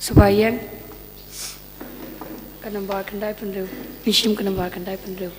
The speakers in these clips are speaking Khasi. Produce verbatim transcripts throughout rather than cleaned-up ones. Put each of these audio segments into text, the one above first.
Sngewbha ïeng. Ka nombar khyndai phew hynriew. Pynshim ka nombar khyndai phew hynriew.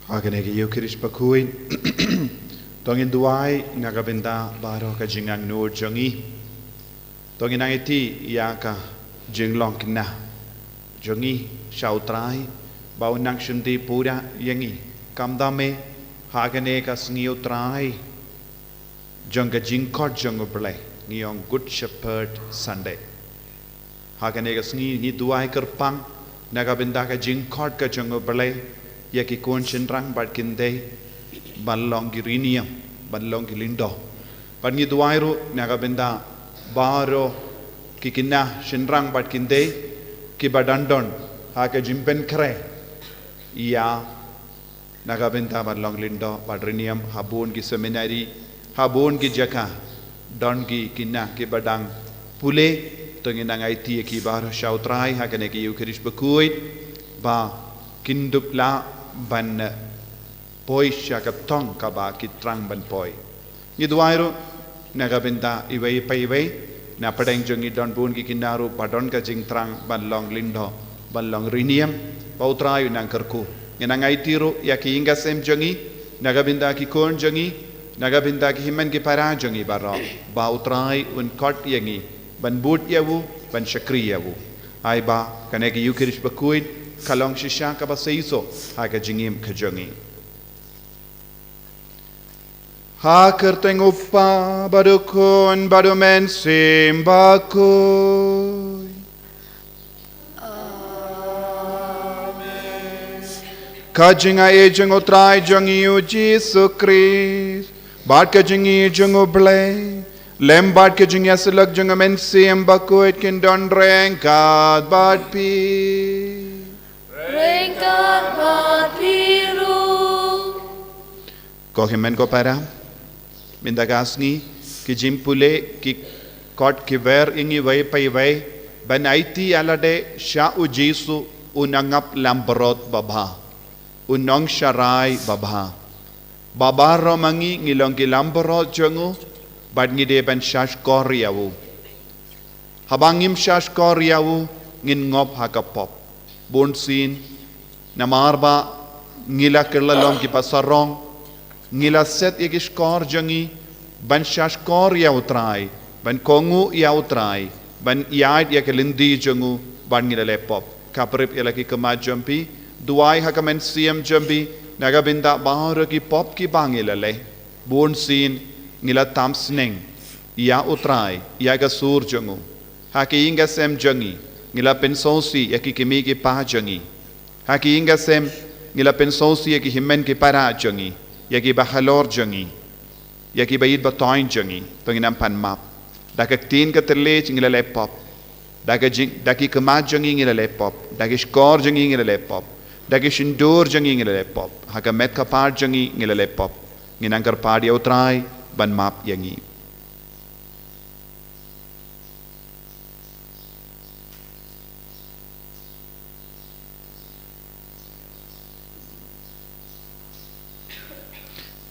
Ha kane ka Ïewkhrist bakhuid, to ngin duwai na ka bynta baroh ka jingangnud jong ngi. To ngin nang ïaid ïa ka jinglong kynnoh jong ngi sha U Trai, ba un nang shim dih pura ïa ngi. Kumta me, ha kane ka sngi U Trai jong ka jingkhot jong U Blei, ngi ong Good Shepherd Sunday. Ha kane ka sngi ngi duwai kyrpang na ka bynta ka jingkhot ka jong U Blei ïa ki khun shynrang bad kynthei ban long ki riewniam, ban long ki lyngdoh. Bad ngi duwai ruh na ka bynta baroh ki khynnah shynrang bad kynthei kiba dang don ha ka jingpynkhreh ïa Na ka bynta ban long lyndoh bad rynïem ha bun ki seminari, ha bun ki jaka, don ki khynnah kiba dang pule, to ngin nang aiti ïa ki baroh sha U Trai ha kane ka Ïukharist bakhuid, ba kin dup lah ban poi sha ka thong kaba ki thrang ban poi. Ngi duwai ruh na ka bynta iwei pa iwei, na pdeng jong ngi don bun ki khynnah ruh ba don ka jingthrang ban long lyndoh, ban long rynïem, ba U Trai un nang kyrkhu. Ngin nang aiti ruh ïa ki ïing ki sem jong ngi, na ka bynta ki khun jong ngi, na ka bynta ki hynmen ki para jong ngi baroh, ba U Trai un khot ïa ngi ban bud ïa u, ban shakri ïa u. Ai ba kane ka Ïukharist bakhuid ka long shisha kaba seisoh ha ka jingim ka jong ngi. Ha ka kyrteng U Kpa bad U Khun bad U Mynsiem Bakhuid. Ka jingaiei jong U Trai jong ngi U Jisu Khrist, bad ka jingïeit jong U Blei, lem bad ka jingïasyllok jong U Mynsiem Bakhuid kin don ryngkat bad phi. Ryngkat bad phi ruh. Ko hynmen ko para, mynta ka sngi ki jingpule ki khot ki wer ïa ngi iwei pa iwei ban aiti ïa lade sha U Jisu, U Nongap Langbrot Babha, U Nongsharai Babha. Ba baroh ma ngi ngi long ki langbrot jong u, bad ngi dei ban shahshkor ïa u. Haba ngim shahshkor ïa u, ngin ngop ha ka pop. Bunsien, namar ba ngi la kylla long kiba sarong, ngi la set ïa ki shkor jong ngi ban shahshkor ïa U Trai, ban kohnguh ïa U Trai, ban ïaid ïa ka lynti jong u, bad ngi la leh pop. Khaprip ïa la ki khmat jong phi, duwai ha ka mynsiem jong phi, na ka bynta baroh ki pop kiba ngi la leh. Bunsien ngi la tam sneng ïa U Trai, ïa ka sur jong u. Ha ki ïing ki sem jong ngi, ngi la pynsngewsih ïa ki kmie ki kpa jong ngi. Ha ki ïing ki sem, ngi la pynsngewsih ïa ki hynmen ki para jong ngi, ïa kiba halor jong ngi, ïa kiba ïeit ba thoiñ jong ngi, to ngin ym pan map. Da ka ktien ka thylliej ngi la leh pop. Da ka jing, da ki khmat jong ngi ngi la leh pop. Da ki shkor jong ngi ngi la leh pop. Da ki shyntur jong ngi ngi la leh pop. Ha ka met ka phad jong ngi ngi la leh pop. Ngin nang kyrpad ïa U Trai ban map ïa ngi.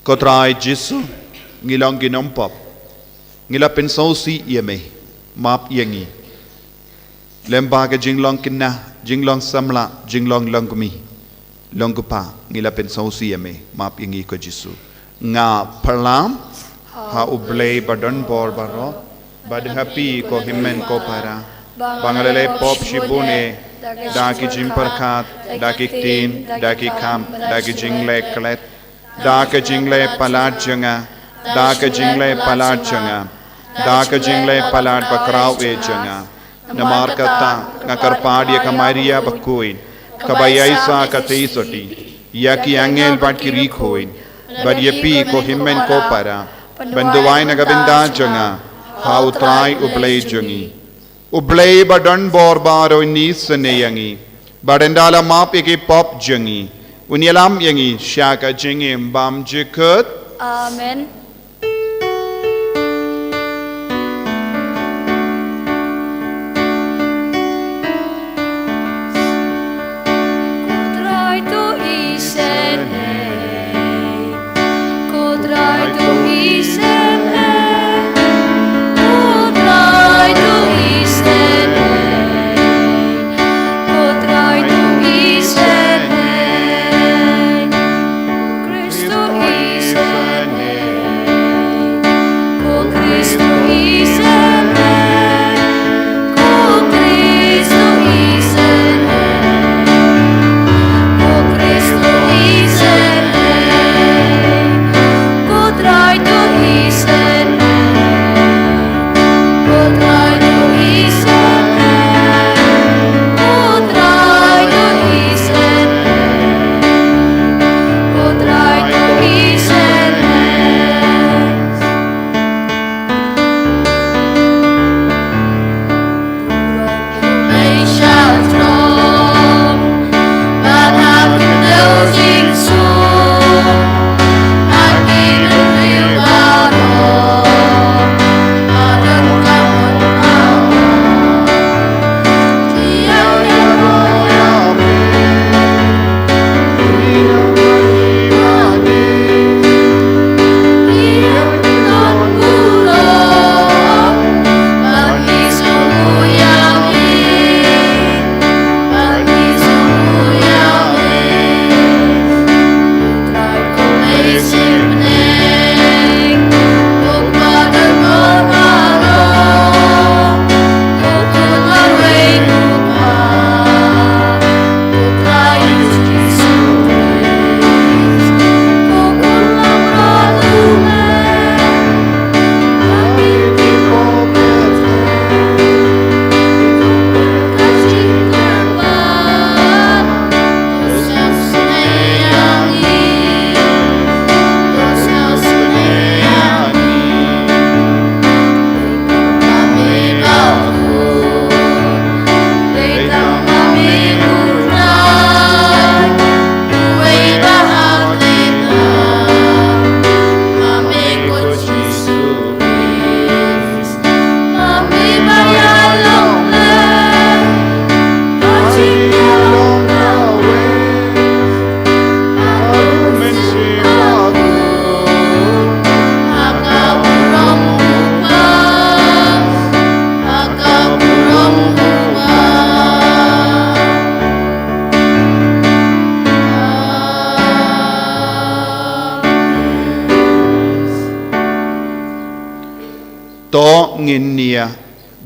Ko Trai Jisu, ngi long ki nongpop, ngi la pynsngewsih ïa me, map ïa ngi. Lem bad ka jinglong khynnah, jinglong samla, jinglong longkmie, longkpa, ngi la pynsngewsih ïa me, map ïa ngi ko Jisu. Nga pyrshang ha U Blei ba don bor baroh, bad ha phi ko hynmen ko para, ba nga la leh pop shibun eh, da ki jingpyrkhat, da ki ktien, da ki kam, da ki jingleh klet, da ki jingleh palat jong nga, da ki jingleh palat jong nga, da ki jingleh palat bakhraw eh jong nga. Namar kata nga kyrpad ïa ka Maria bakhuid, kaba ïaishah katei sotti, ïa ki angel bad ki riewkhuid, bad ïa phi ko hynmen ko para, ban duwai na ka bynta jong nga ha U Trai U Blei jong ngi. U Blei ba don bor baroh un isynei ïa ngi, bad ynda la map ïa ki pop jong ngi, un ïalam ïa ngi sha ka jingim bymjukut. Amen. Ko Trai to isynei. Ko Trai to isynei. Ko Trai to isynei. Ko Trai to isynei. Ko Khrist to isynei.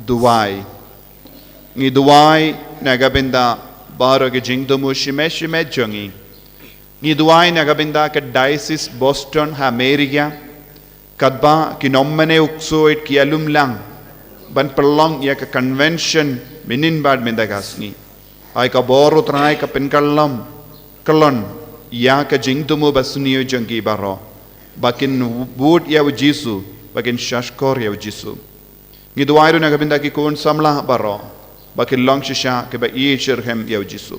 Duwai. Ngi duwai na ka bynta baroh ki jingthmu shimet shimet jong ngi. Ngi duwai na ka bynta ka Diocese Boston ha America. Katba ki nongmane u ksuid ki ïalum lang ban pynlong ïa ka convention mynnin bad mynta ka sngi. Ai ka bor U Trai ka pynkyllon, kyllon ïa ka jingthmu basniew jong ki baroh, ba kin bud ïa U Jisu, ba kin shahshkor ïa U Jisu. Ngi duwai ruh na ka bynta ki khun samla baroh, ba kin long shisha kiba ïeit shitrhem ïa U Jisu.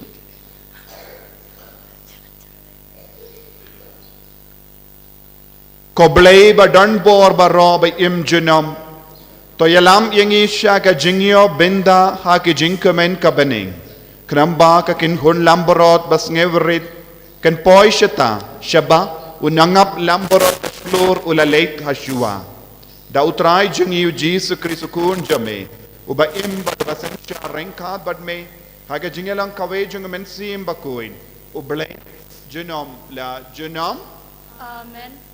Ko Blei ba don bor baroh ba im junom, to ïalam ïa ngi sha ka jingïoh bynta ha ki jingkmen ka bneng, khnang ba ka kynhun langbrot ba sngewrit kan poi shata, shaba u nongap langbrot ba shlur u la leit ha shuwa. Da U Trai jong ngi U Jisu Khrist U Khun jong me, uba im bad uba synshar ryngkat bad me ha ka jingïalang kawei jong U Mynsiem Bakhuid, U Blei junom la junom. Amen.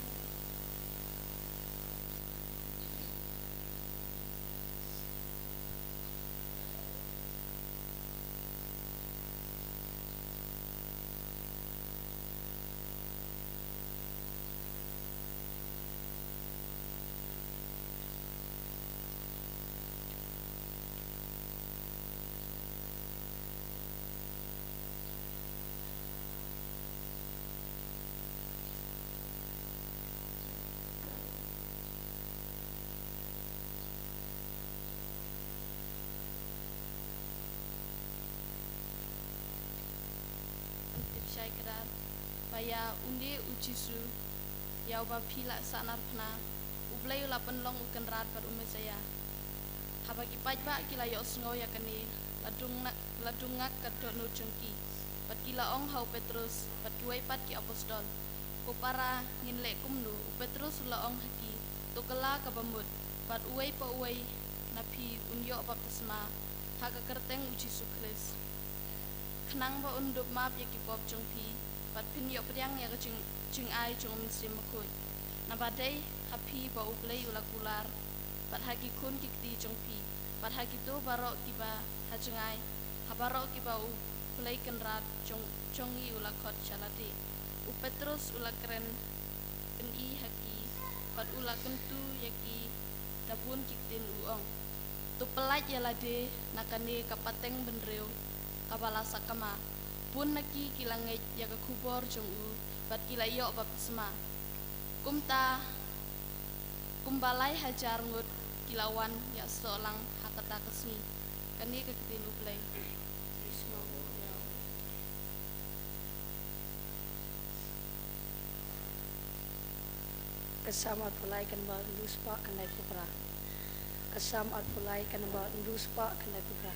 Tip shai kdar ba ïa une U Jisu, ïa uba phi la sahnarphna, U Blei u la pynlong u Kynrad bad u Messaïah. Haba ki paidbah ki la ïohsngew ïa kane, la dung ngak, la dung ngak ka dohnud jong ki, bad ki la ong ha u Petrus bad kiwei pat ki apostol, "Ko para, ngin leh kumno?" U Petrus u la ong ha ki, "To kylla kaba mut, bad uwei pa uwei na phi un ïoh baptisma ha ka kyrteng U Jisu Khrist, khnang ba un dup map ïa ki pop jong phi, bad phin ïoh pdiang ïa ka jing, jingai jong U Mynsiem Bakhuid. Naba dei ha phi ba U Blei u la kular, bad ha ki khun ki kti jong phi, bad ha kito baroh kiba ha jngai, ha baroh kiba U Blei Kynrad jong, jong ngi u la khot sha lade." U Petrus u la kren pyni ha ki, bad u la kyntu ïa ki da bun ki ktien u ong, "To pyllait ïa lade na kane ka pateng bynriew kaba la sakma. Bun na ki ki la ngeit ïa ka khubor jong u, bad ki la ïoh baptisma. Kumta, kumba lai hajar ngut ki la wan ïasoh lang ha kata ka sngi." Kane ka ktien U Blei. Ka Salm arphew lai, ka namba hynriew spah khyndai phew phra. Ka Salm arphew lai, ka namba hynriew spah khyndai phew phra.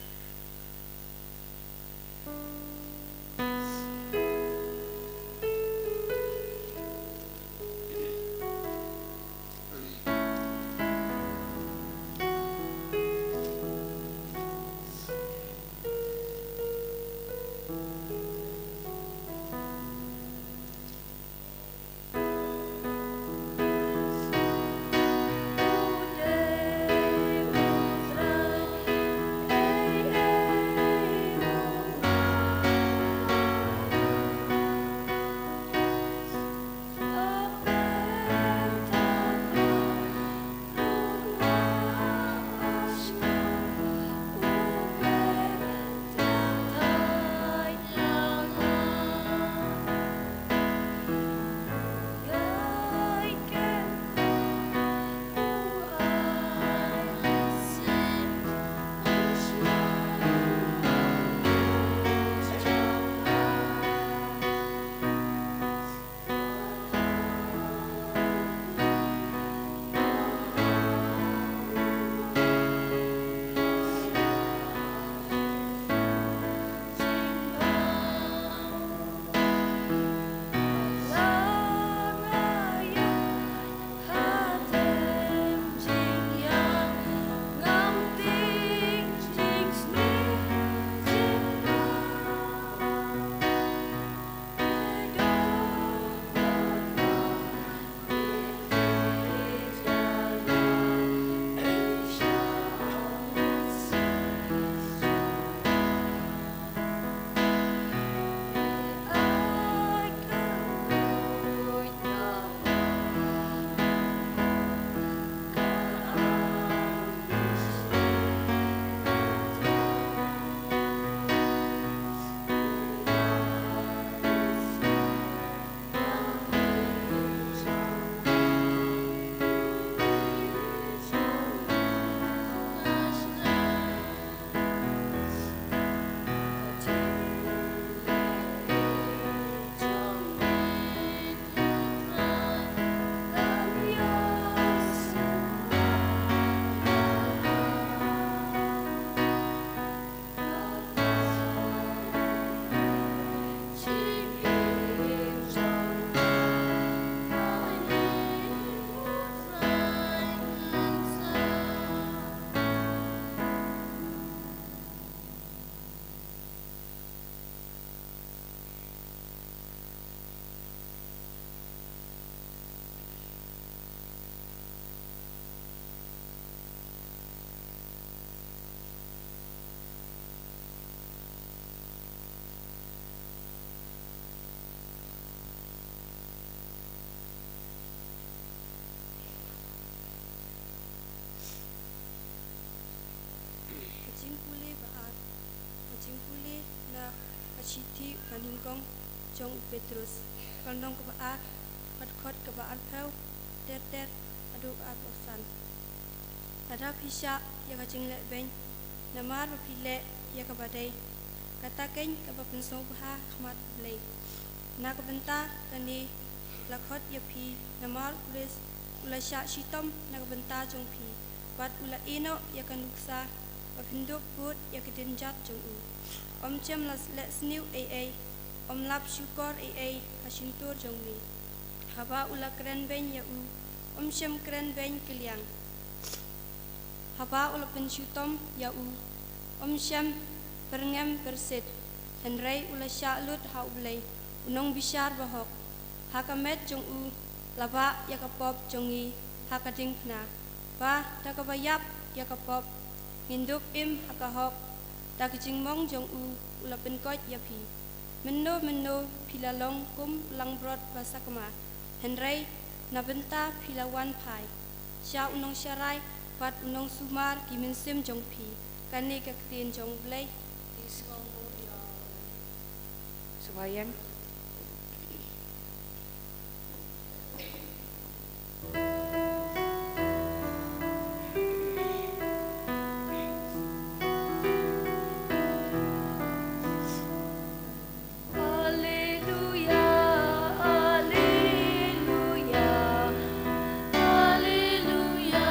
Pule na ka shithi ka nyngkong jong u Petrus, ka lynnong kaba ar, ka dkhot kaba arphew ter ter haduh arphew san. Lada phi shah ïa ka jingleh beiñ, namar ba phi leh ïa kaba dei, kata keiñ kaba pynsngewbha ha khmat U Blei. Na ka bynta kane la khot ïa phi, namar U Khrist u la shah shitom na ka bynta jong phi, bad u la ïehnoh ïa ka nuksa ba phin dup bud ïa ka dienjat jong u. Ym shym la leh sniew ei ei, ym lap shukor ei ei ha shyntur jong me. Haba u la kren beiñ ïa u, ym shym kren beiñ kylliang. Haba u la pynshitom ïa u, ym shym pyrngem pyrsit, hynrei u la shah lut ha U Blei, u nongbishar bahok. Ha ka met jong u la bah ïa ka pop jong ngi ha ka diengphna, ba da kaba ïap ïa ka pop ngin dup im ha ka hok. Da ka jingmong jong u, u la pynkoit ïa phi. Mynno mynno phi la long kum u langbrot ba sakma, hynrei na bynta phi la wan phai. Sha u nongsharai bad u nongsumar ki mynsiem jong phi. Kane ka ktien jong U Blei. Sngewbha ïa Alleluia, alleluia, alleluia.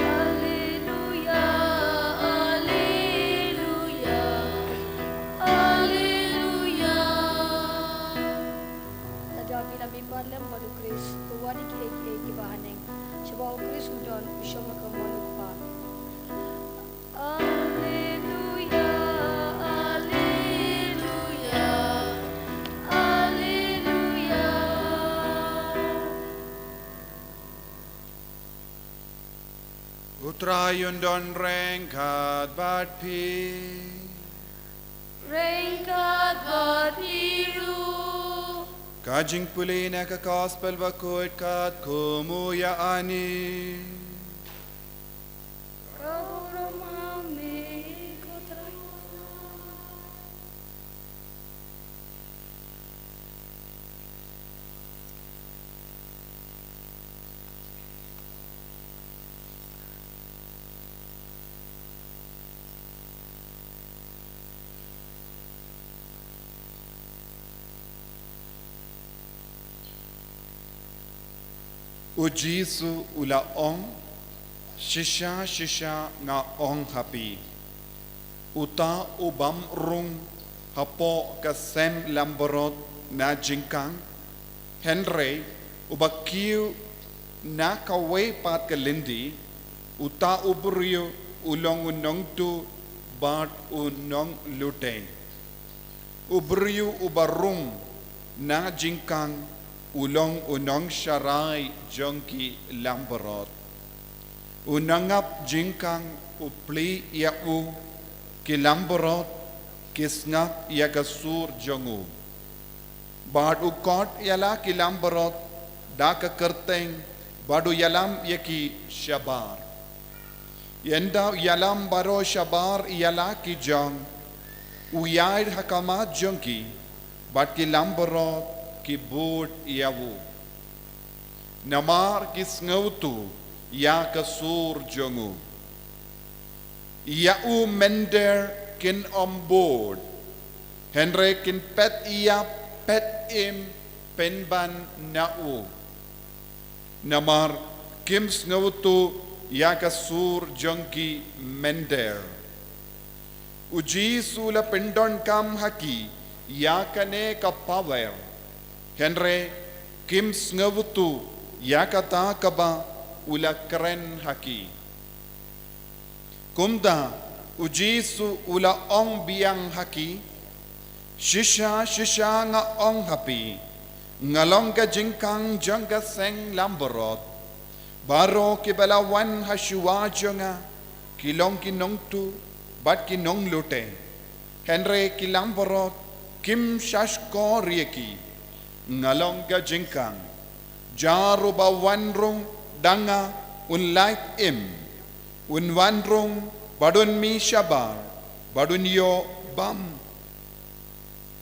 Alleluia, alleluia, alleluia. Lada phi la mihpat lem bad U Khrist, to wad ïa kiei kiei kiba haneng. Sha ba U Khrist u don, u shong ha ka mon U Kpa. Alleluia, alleluia, alleluia. U Trai un don ryngkat bad phi. Ryngkat bad phi ruh. Ka jingpule na ka Gospel bakhuid katkum u Ïoannis. Ka burom ha me, ko Trai. U Jisu u la ong, shisha shisha nga ong ha phi, uta u bym rung hapoh ka seng langbrot na jingkhang, hynrei uba kiew na kawei pat ka lynti, uta u briew u long u nongtuh bad u nonglute. U briew uba rung na jingkhang u long u nongsharai jong ki langbrot. U nongap jingkhang u plie ïa u, ki langbrot ki sngap ïa ka sur jong u. Bad u khot ïa la ki langbrot da ka kyrteng, bad u ïalam ïa ki shabar. Ynda u ïalam baroh shabar ïa la ki jong, u ïaid ha khmat jong ki, bad ki langbrot ki bud ïa u, namar ki sngewthuh ïa ka sur jong u. Ïa u mynder kin ym bud, hynrei kin peit ïap peit im pynban na u, namar kim sngewthuh ïa ka sur jong ki mynder. U Jisu u la pyndonkam ha ki ïa kane ka power, hynrei kim sngewthuh ïa kata kaba u la kren ha ki. Kumta u Jisu u la ong biang ha ki, shisha shisha nga ong ha phi, nga long ka jingkhang jong ka seng langbrot. Baroh kiba la wan ha shuwa jong nga ki long ki nongtuh bad ki nonglute, hynrei ki langbrot kim shahshkor ïa ki. Nga long ka jingkhang. Jar uba wan rung da nga un lait im, un wan rung Bad un mih shabar, bad un ïoh bam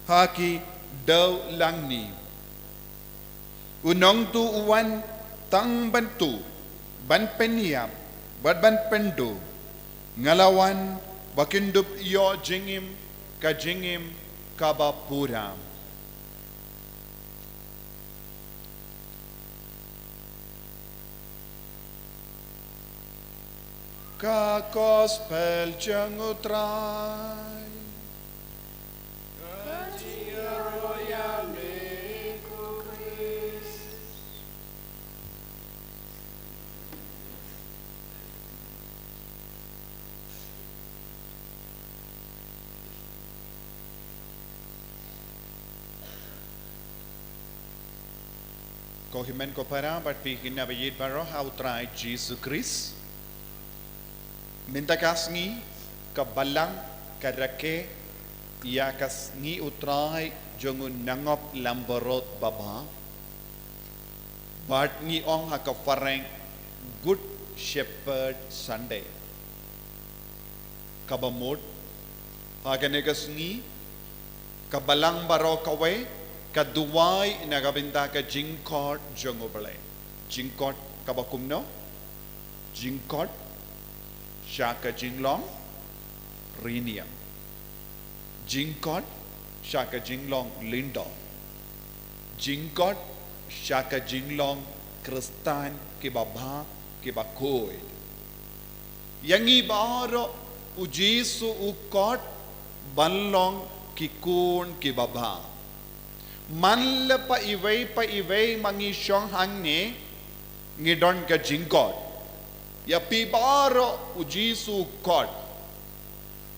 ha ki dewlangni. U nongtuh u wan tang ban tuh, ban pynïap, bad ban pynduh. Nga la wan ba kin dup ïoh jingim, ka jingim kaba pura. Ka Gospel jong U Trai. Ka jingïaroh ïa me ko Khrist. Ko hynmen ko para bad phi kine ba ïeit baroh ha U Trai Jisu Khrist. Mynta ka sngi ka Balang ka rakhe ïa ka sngi U Trai jong U Nongap Langbrot Babha. Bad ngi ong ha ka phareng Good Shepherd Sunday. Kaba mut ha kane ka sngi ka Balang baroh kawei ka duwai na ka bynta ka jingkhot jong U Blei. Jingkhot kaba kumno? Jingkhot sha ka jinglong riñiang. Jingkhot sha ka jinglong lyngdoh. Jingkhot sha ka jinglong Khristan kiba bha, kiba khuid. Ïa ngi baroh U Jisu u khot ban long ki khun kiba bha. Man la pa iwei pa iwei ma ngi shong hangne ngi don ka jingkhot. Ïa phi baroh U Jisu u khot.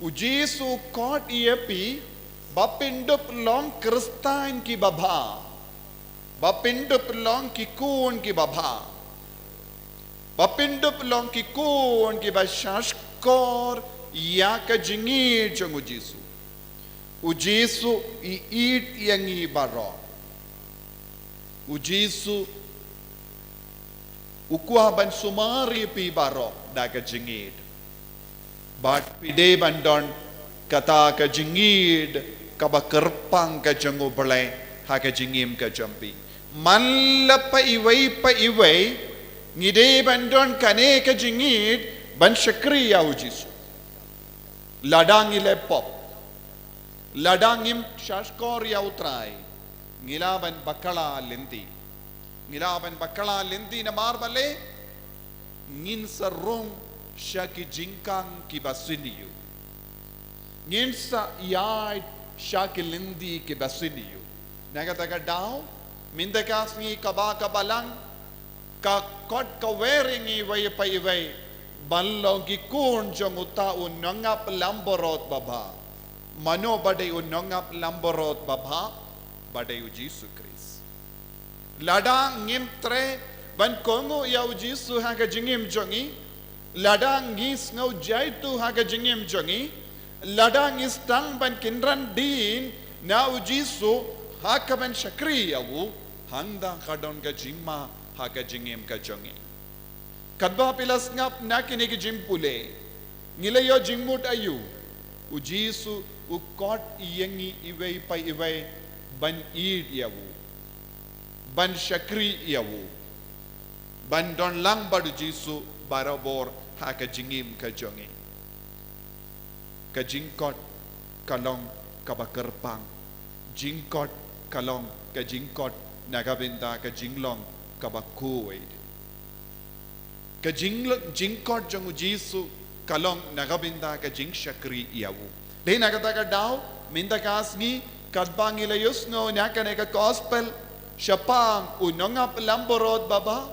U Jisu u khot ïa phi ba phin dup long Khristan kiba bha. Ba phin dup long ki khun kiba bha. Ba phin dup long ki khun kiba shahshkor ïa ka jingïeit jong U Jisu. U Jisu u ïeit ïa ngi baroh. U Jisu u kwah ban sumar ïa phi baroh da ka jingïeit. Bad phi dei ban don kata ka jingïeit kaba kyrpang ka jong U Blei ha ka jingim ka jong phi. Man la pa iwei pa iwei ngi dei ban don kane ka jingïeit ban shakri ïa U Jisu. Lada ngi leh pop, lada ngim shahshkor ïa U Trai, ngi lah ban bakla lynti. Ngi lah ban bakla lynti namar balei? Ngin sa rung sha ki jingkhang kiba shynñiuh. Ngin sa ïaid sha ki lynti kiba shynñiuh. Na kata ka daw mynta ka sngi kaba ka Balang ka khot kawei ïa ngi iwei pa iwei ban long ki khun jong uta U Nongap Langbrot Babha. Mano ba dei U Nongap Langbrot Babha? Ba dei U Jisu Khrist. Lada ngim treh ban kohnguh ïa U Jisu ha ka jingim jong ngi, lada ngi sngew jaituh ha ka jingim jong ngi, lada ngi sdang ban kynran dien na U Jisu ha ka ban shakri ïa U, hangta ka don ka jingma ha ka jingim ka jong ngi. Katba phi la sngap na kine ki jingpule, ngi la ïoh jingmut aïu? U Jisu u khot ïa ngi iwei pa iwei ban ïeit ïa U, ban shakri ïa U, ban don lang bad U Jisu barabor ha ka jingim ka jong ngi. Ka jingkhot ka long kaba kyrpang. Jingkhot ka long ka jingkhot na ka bynta ka jinglong kaba khuid. Ka jing, jingkhot jong U Jisu ka long na ka bynta ka jingshakri ïa U. Dei na kata ka daw mynta ka sngi katba ngi la ïohsngew na kane ka gospel shaphang U Nongap Langbrot Babha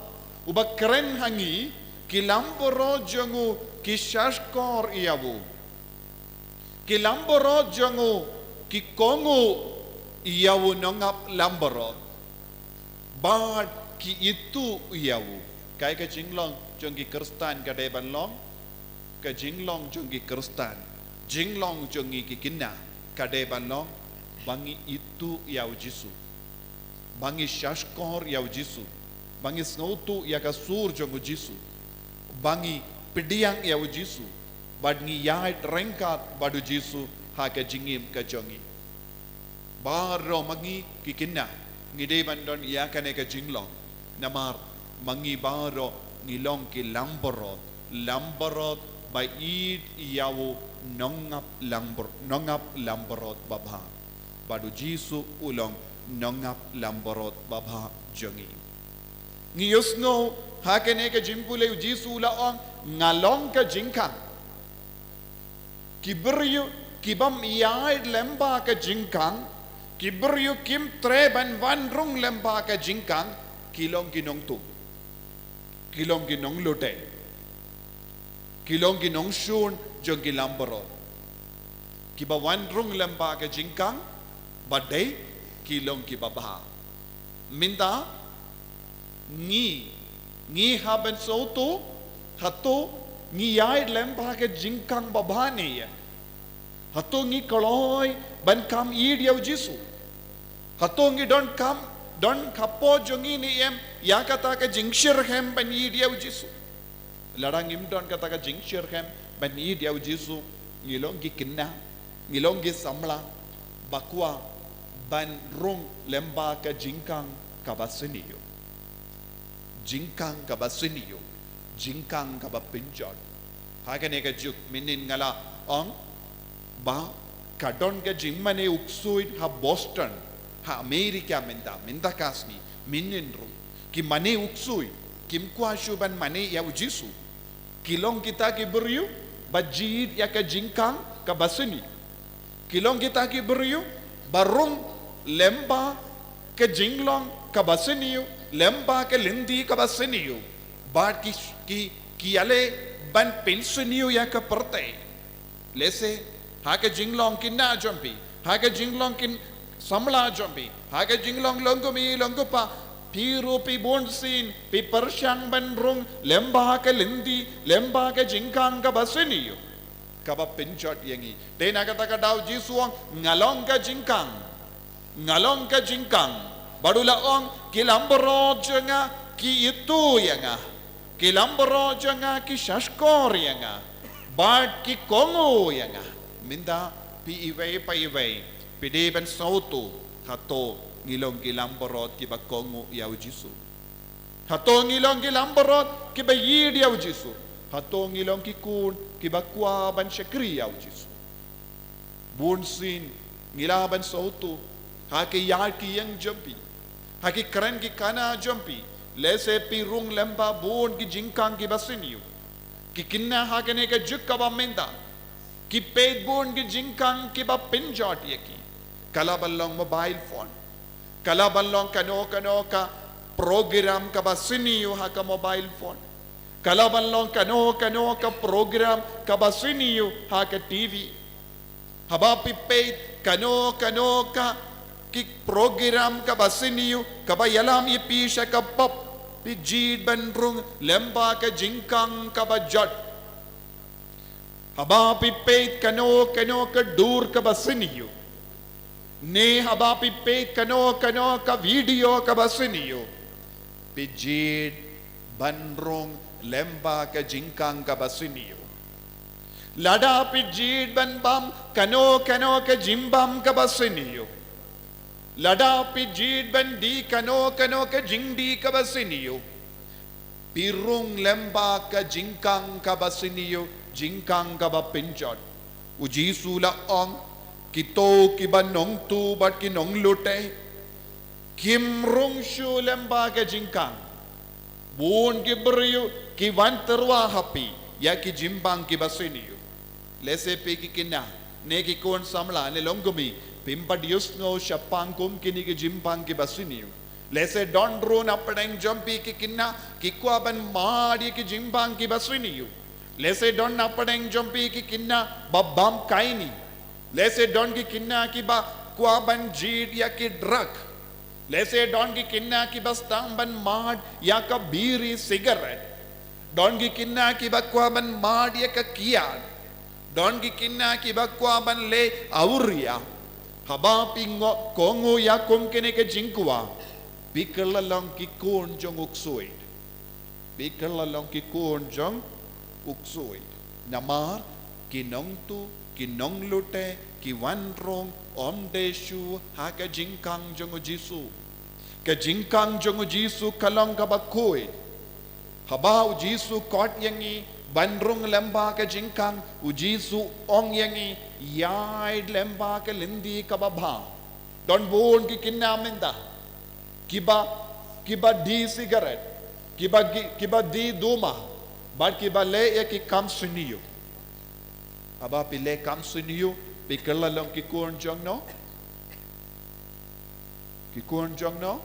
uba kren ha ngi, ki langbrot jong U ki shahshkor ïa U. Ki langbrot jong U ki kohnguh ïa U Nongap Langbrot bad ki ithuh ïa U. Kaei ka jinglong jong ki Khristan ka dei ban long? Ka jinglong jong ki Khristan, jinglong jong ngi ki khynnah ka dei ban long ba ngi ithuh ïa U Jisu, ba ngi shahshkor ïa U Jisu, ba ngi sngewthuh ïa ka sur jong U Jisu, ba ngi pdiang ïa U Jisu, Bad ngi ïaid ryngkat bad u Jisu ha ka jingim ka jong ngi. Baroh ma ngi ki kynnoh ngi dei ban don ïa kane ka jinglong. Namar ma ngi baroh ngi long ki langbrot, langbrot ba ïeit ïa u nongap langbrot, nongap langbrot babha. Bad u Jisu u long nongap langbrot babha jong ngi. Ngi ïohsngew ha kane ka jingpule u Jisu u la ong, nga long ka jingkhang. Ki briew ki bym ïaid lyngba ka jingkhang, ki briew kim treh ban wan rung lyngba ka jingkhang, ki long ki nongtum, ki long ki nonglute, ki long ki nongshun jong ki langbrot. Kiba wan rung lyngba ka jingkhang ba dei ki long kiba bha. Mynta ngi, ngi hap ban sngewthuh, hato ngi ïaid lyngba ka jingkhang babha ne ïa? Hato ngi kloi ban kham ïeit ïa u Jisu? Hato ngi donkam, don hapoh jong ngi ne em ïa kata ka jingshitrhem ban ïeit ïa u Jisu? Lada ngim don kata ka jingshitrhem ban ïeit ïa u Jisu, ngi long ki kynnoh, ngi long ki samla ba kwah ban rung lyngba ka jingkhang kaba sniew. Jingkhang kaba sniew, jingkhang kaba pynjot. Ha kane ka juk mynnin nga la ong ba ka don ka jingmane u ksuid ha Boston, ha Amerika mynta, mynta ka sngi, mynnin ruh ki mane u ksuid, kim kwah shuh ban mane ïa u Jisu. Ki long kita ki briew ba jied ïa ka jingkhang kaba sniew. Ki long kita ki briew ba rung lyngba ka jinglong kaba sniew, lyngba ka lynti kaba sniew. Bad ki, ki, ki ïaleh ban pynsniew ïa ka pyrthei. Lehse ha ka jinglong ki khynnah jong phi, ha ka jinglong ki samla jong phi, ha ka jinglong long kumne long kumpa, phi ruh phi bunsien phi pyrshang ban rung lyngba ka lynti, lyngba ka jingkhang kaba sniew, kaba pynjot ïa ngi. Te na kata ka daw Jisu u ong, nga long ka jingkhang, nga long ka jingkhang. Bad u la ong, ki langbrot jong nga ki ithuh ïa nga, ki langbrot jong nga ki shahshkor ïa nga, bad ki kohnguh ïa nga. Mynta phi iwei pa iwei phi dei ban sngewthuh, hato ngi long ki langbrot kiba kohnguh ïa u Jisu? Hato ngi long ki langbrot kiba ïeit ïa u Jisu? Hato ngi long ki khun kiba kwah ban shakri ïa u Jisu? Bunsien ngi lah ban sngewthuh ha ki ïa ki ïeng jong phi, ha ki kren ki khana jong phi, lehse phi rung lyngba bun ki jingkhang kiba sniew. Ki khynnah ha kane ka juk kaba mynta ki peit bun ki jingkhang kiba pynjot ïa ki. Ka lah ban long mobile phone, ka lah ban long kano kano ka program kaba sniew ha ka mobile phone, ka lah ban long kano kano ka program kaba sniew ha ka T V. Haba phi peit kano kano ka ki program kaba sniew kaba ïalam ïa phi sha ka pop, phi jied ban rung lyngba ka jingkhang kaba jot. Haba phi peit kano kano ka dur kaba sniew, ne haba phi peit kano kano ka video kaba sniew, phi jied ban rung lyngba ka jingkhang kaba sniew. Lada phi jied ban bam kano kano ka jingbam kaba sniew, lada phi jied ban die kano kano ka jingdie kaba sniew, phi rung lyngba ka jingkhang kaba sniew, jingkhang kaba pynjot. U Jisu u la ong, kito kiba nongtuh bad ki nonglute kim rung shuh lyngba ka jingkhang. Bun ki briew ki wan tyrwa ha phi ïa ki jingbam kiba sniew. Lehse phi ki khynnah ne ki khun samla ne long kumne, phim pat ïohsngew shaphang kum kine ki jingbam kiba sniew. Lehse don ruh na pdeng jong phi ki khynnah ki kwah ban mad ïa ki jingbam kiba sniew. Lehse don na pdeng jong phi ki khynnah ba bam khaini. Lehse don ki khynnah kiba kwah ban jied ïa ki drug. Lehse don ki khynnah kiba sdang ban mad ïa ka biri sigaret. Don ki khynnah kiba kwah ban mad ïa ka kiad. Don ki khynnah kiba kwah ban leh awria. Haba phi ngo-, kohnguh ïa kum kine ki jingkwah, phi kylla long ki khun jong u ksuid. Phi kylla long ki khun jong u ksuid. Namar Ki nongtuh, ki nonglute, ki wan rung, ym dei shuh ha ka jingkhang jong u Jisu. Ka jingkhang jong u Jisu ka long kaba khuid. Haba u Jisu khot ïa ngi ban rung lyngba ka jingkhang, u Jisu ong ïa ngi, ïaid lyngba ka lynti kaba bha. Don bun ki khynnah mynta kiba, kiba die sigaret, kiba gi-, kiba die duma, bad kiba leh ïa ki kam sniew. Haba phi leh kam sniew, phi kylla long ki khun jong no? Ki khun jong no?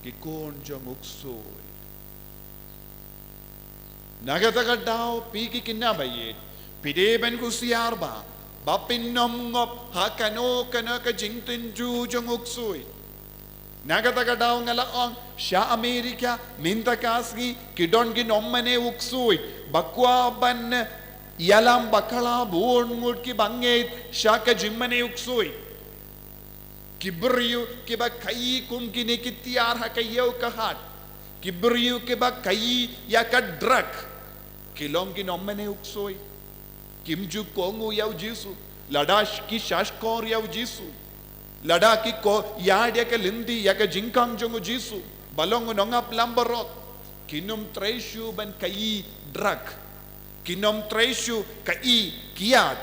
Ki khun jong u ksuid. Na kata ka daw, phi ki khynnah ba ïeit, phi dei ban husiar bha ba phin ym ngop ha kano kano ka jingtynjuh jong u ksuid. Na kata ka daw nga la ong, sha America mynta ka sngi ki don ki nongmane u ksuid ba kwah ban ïalam bakla bun ngut kiba ngeit sha ka jingmane u ksuid. Ki briew kiba khaïi kum kine ki tiar ha ka ïew ka hat. Ki briew kiba khaïi ïa ka drug. Ki long ki nongmane u ksuid. Kim ju kohnguh ïa u Jisu. Lada sh-, ki shahshkor ïa u Jisu. Lada ki kohnguh ïa ka lynti, ïa ka jingkhang jong u Jisu ba long u nongap langbrot, kin ym trei shuh ban khaïi drug. Kin ym trei shuh khaïi kiad.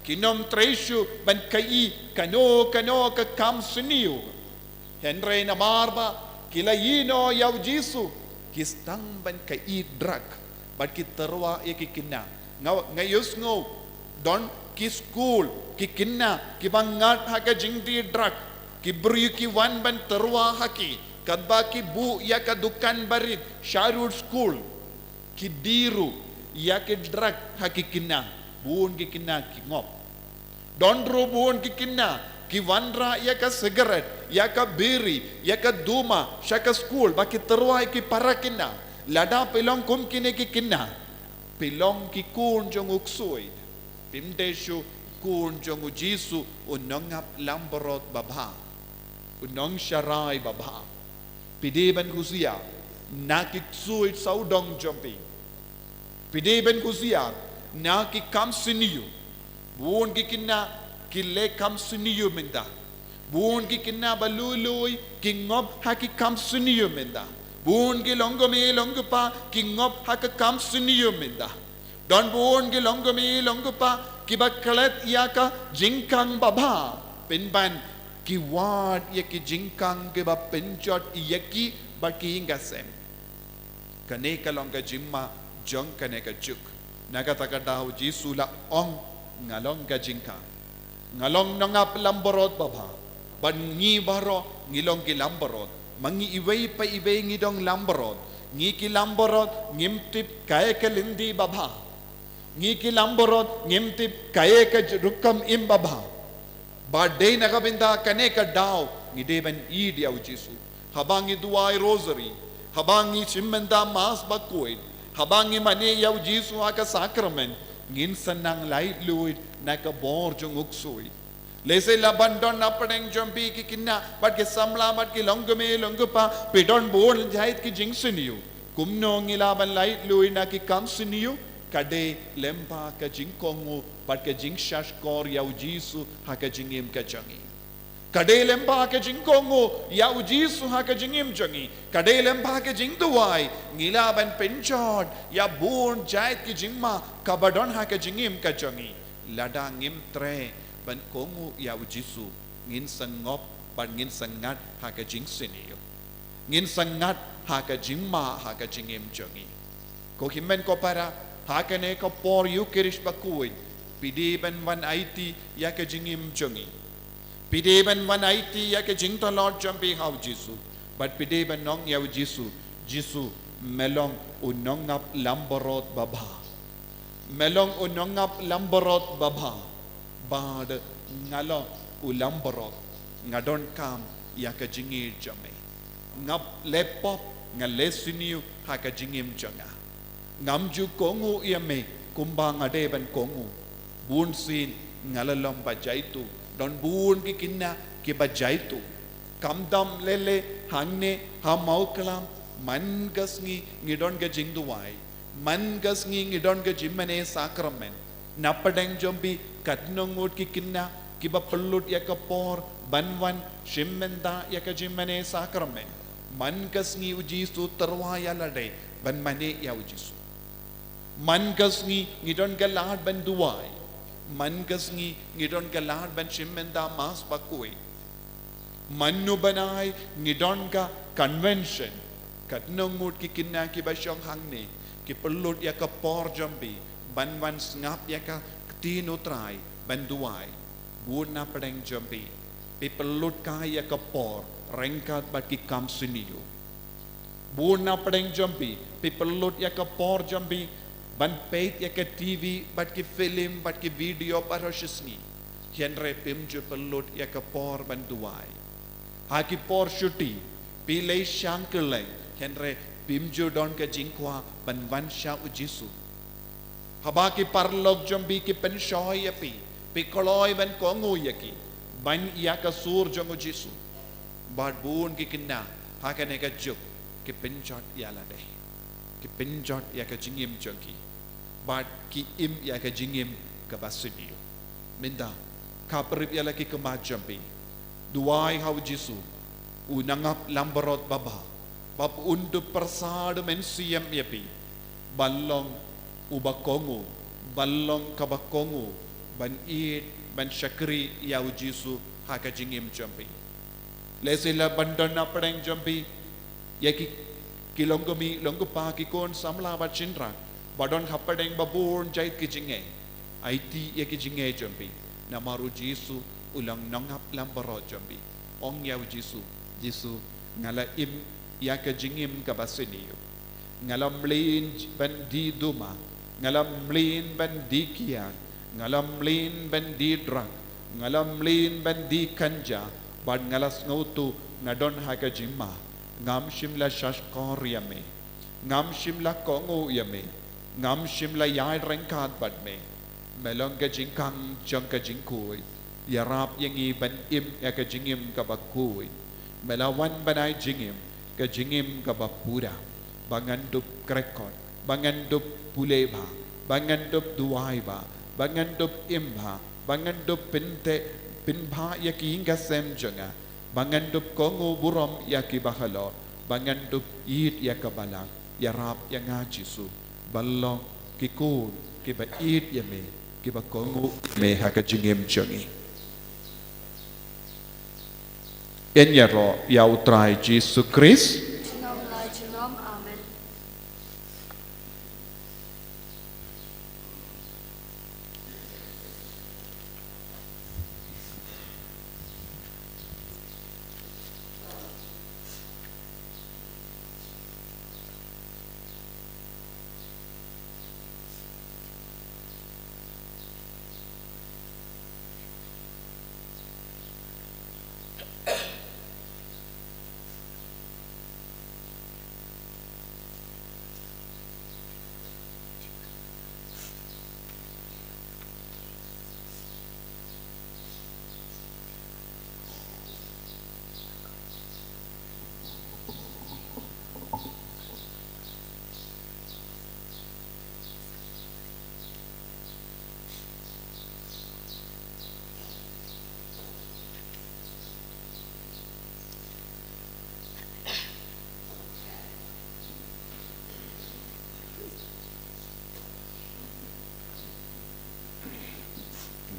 Kin ym trei shuh ban khaïi kano kano ka kam sniew. Hynrei namar ba ki la ïehnoh ïa u Jisu, ki sdang ban khaïi drug bad ki tyrwa ïa ki khynnah. Nga, nga ïohsngew don ki skul, ki khynnah kiba ngat ha ka jingdie drug. Ki briew ki wan ban tyrwa ha ki, katba ki buh ïa ka dukan barit sha rud skul. Ki die ruh ïa ki drug ha ki khynnah, bun ki khynnah ki ngop. Don ruh bun ki khynnah ki wanrah ïa ka sigaret, ïa ka biri, ïa ka duma sha ka skul, ba ki tyrwa ïa ki para khynnah. Lada phi long kum kine ki khynnah, phi long ki khun jong u ksuid. Phim dei shuh khun jong u Jisu, u nongap langbrot babha, u nongsharai babha. Phi dei ban husiar na ki ksuid sawdong jong phi. Phi dei ban husiar na ki kam sniew. Bun ki khynnah ki leh kam sniew mynta. Bun ki khynnah ba lui lui ki ngop ha ki kam sniew mynta. Bun ki longkmie longkpa ki ngop ha ka kam sniew mynta. Don bun ki longkmie longkpa kiba klet ïa ka jingkhang babha, pynban ki wad ïa ki jingkhang kiba pynjot ïa ki bad ki ïing ki sem. Kane ka long ka jingma jong kane ka juk. Na kata ka daw Jisu la ong, nga long ka jingkhang. Nga long nongap langbrot babha. Bad ngi baroh ngi long ki langbrot. Ma ngi iwei pa iwei ngi don langbrot. Ngi ki langbrot ngim tip kaei ka lynti babha. Ngi ki langbrot ngim tip kaei ka rukom im babha. Ba dei na ka bynta kane ka daw ngi dei ban ïeit ïa u Jisu. Haba ngi duwai rosary, haba ngi shim bynta Mass bakhuid, haba ngi mane ïa u Jisu ha ka sakramen, ngin sa nang laitluid na ka bor jong u ksuid. Lehse la ban don na pdeng jong phi ki khynnah bad ki samla bad ki longkmie longkpa, phi don bun jait ki jingsniew. Kumno ngi lah ban laitluid na ki kam sniew? Ka dei lyngba ka jingkohnguh bad ka jingshahshkor ïa u Jisu ha ka jingim ka jong ngi. Ka dei lyngba ka jingkohnguh ïa u Jisu ha ka jingim jong ngi. Ka dei lyngba ka jingduwai ngi lah ban pynjot ïa bun jait ki jingma kaba don ha ka jingim ka jong ngi. Lada ngim treh ban kohnguh ïa u Jisu, ngin sa ngop bad ngin sa ngat ha ka jingsniew. Ngin sa ngat ha ka jingma ha ka jingim jong ngi. Ko hynmen ko para, ha kane ka por Ïukharist bakhuid, phi dei ban wan aiti ïa ka jingim jong ngi. Phi dei ban wan aiti ïa ka jingtlot jong phi ha u Jisu. Bad phi dei ban ong ïa u Jisu, Jisu, me long u nongap langbrot babha. Me long u nongap langbrot babha. Bad nga long u langbrot. Nga donkam ïa ka jingïeit jong me. Nga leh pop, nga leh sniew ha ka jingim jong nga. Ngam ju kohnguh ïa me kumba nga dei ban kohnguh. Bunsien nga la long ba jaituh. Don bun ki khynnah kiba jaituh. Khamtam lei lei hangne ha Mawklam, man ka sngi ngi don ka jingduwai. Man ka sngi ngi don ka jingmane sakramen. Na pdeng jong phi katno ngut ki khynnah kiba pynlut ïa ka por ban wan shim bynta ïa ka jingmane sakramen. Man ka sngi u Jisu u tyrwa ïa lade ban mane ïa u Jisu. Man ka sngi ngi don ka lad ban duwai. Man ka sngi ngi don ka lad ban shim bynta Mass bakhuid. Man u bnai ngi don ka convention. Katno ngut ki khynnah kiba shong hangne ki pynlut ïa ka por jong phi ban wan sngap ïa ka ktien u Trai ban duwai. Bun na pdeng jong phi, phi pynlut kai ïa ka por ryngkat bad ki kam sniew. Bun na pdeng jong phi, phi pynlut ïa ka por jong phi ban peit ïa ka T V bad ki film bad ki video baroh shi sngi. Hynrei phim ju pynlut ïa ka por ban duwai. Ha ki por shuti, phi leit shang kylleng, hynrei phim ju don ka jingkwah ban wan sha u Jisu. Haba ki paralok jong phi ki pynshoi ïa phi, phi kloi ban kohnguh ïa ki ban ïa ka sur jong u Jisu. Bad bun ki khynnah ha kane ka juk ki pynjot ïa lade, ki pynjot ïa ka jingim jong ki, bad ki im ïa ka jingim kaba sniew. Mynta, khapbrip ïa la ki khmat jong phi. Duwai ha u Jisu, u nongap langbrot babha, ba un dup pyrsa da mynsiem ïa phi ban long uba kohnguh, ban long kaba kohnguh, ban ïeit, ban shakri ïa u Jisu ha ka jingim jong phi. Lehse la ban don na pdeng jong phi ïa ki, ki longkmie, longkpa, ki khun samla bad shynrang ba don ha pdeng ba bun jait ki jingeh. Aiti ïa ki jingeh jong phi, namar u Jisu u long nongap langbrot jong phi. Ong ïa u Jisu, Jisu, nga la im ïa ka jingim kaba sniew. Nga la mlien ban die duma, nga la mlien ban die kiad, nga la mlien ban die drug, nga la mlien ban die kanja, bad nga la sngewthuh nga don ha ka jingma. Ngam shym la shahshkor ïa me, ngam shym la kohnguh ïa me, ngam shym la ïaid ryngkat bad me. Me long ka jingkhang jong ka jingkhuid. Ïarap ïa ngi ban im ïa ka jingim kaba khuid. Me la wan ban ai jingim, ka jingim kaba pura. Ba ngan dup kyrkhu, ba ngan dup pule bha, ba ngan dup duwai bha, ba ngan dup im bha, ba ngan dup pynteh pynbha ïa ki ïing ki sem jong nga, ba ngan dup kohnguh burom ïa ki bahalor, ba ngan dup ïeit ïa ka Balang. Ïarap ïa nga Jisu ban long ki khun kiba ïeit ïa me, kiba kohnguh ïa me ha ka jingim jong ngi. Yn ïaroh ïa u Trai Jisu Khrist. Junom la junom. Amen.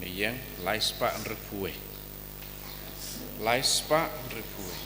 Meyeng, lai spah hynriewphew wei. Lai spah hynriewphew wei.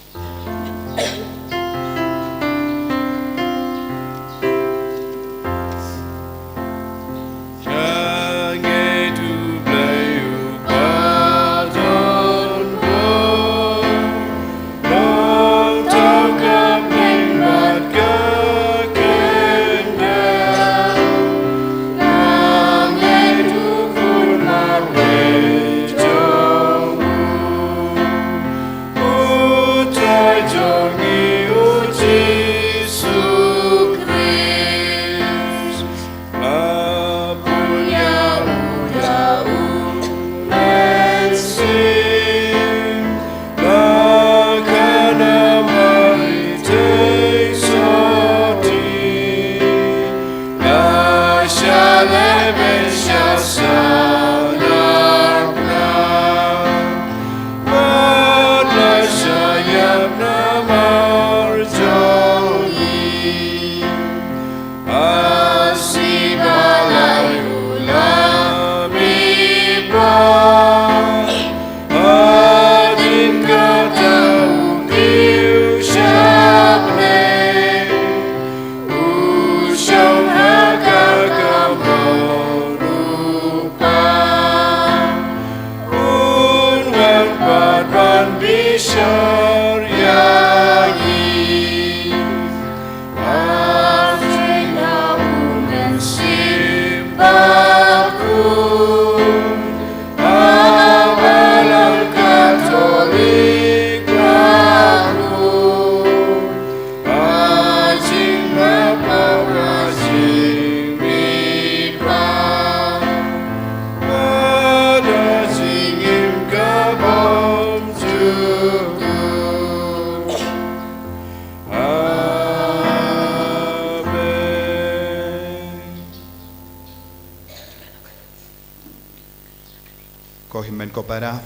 Ko hynmen ko para,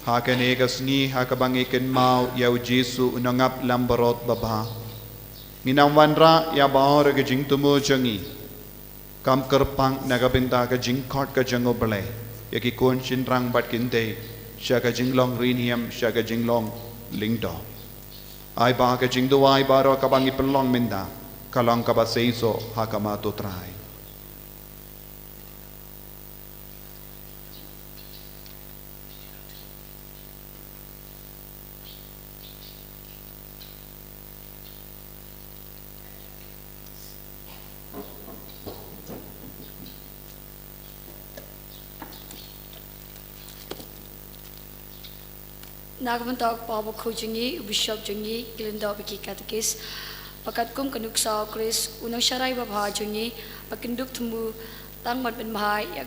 ha kane ka sngi ha kaba ngi kynmaw ïa u Jisu u nongap langbrot babha, ngin ym wanrah ïa baroh ki jingthmu jong ngi. Kam kyrpang na ka bynta ka jingkhot ka jong U Blei ïa ki khun shynrang bad kynthei sha ka jinglong riewniam, sha ka jinglong lyngdoh. Ai ba ka jingduwai baroh kaba ngi pynlong mynta ka long kaba seisoh ha khmat U Trai. Na ka bynta u Papa Khujingi, u Bishop jong ngi, ki lyngdoh bad ki katekis, ba katkum ka nuksa u Khrist, u nongsharai babha jong ngi, ba kin dup thmu tang ban pynbha ïa,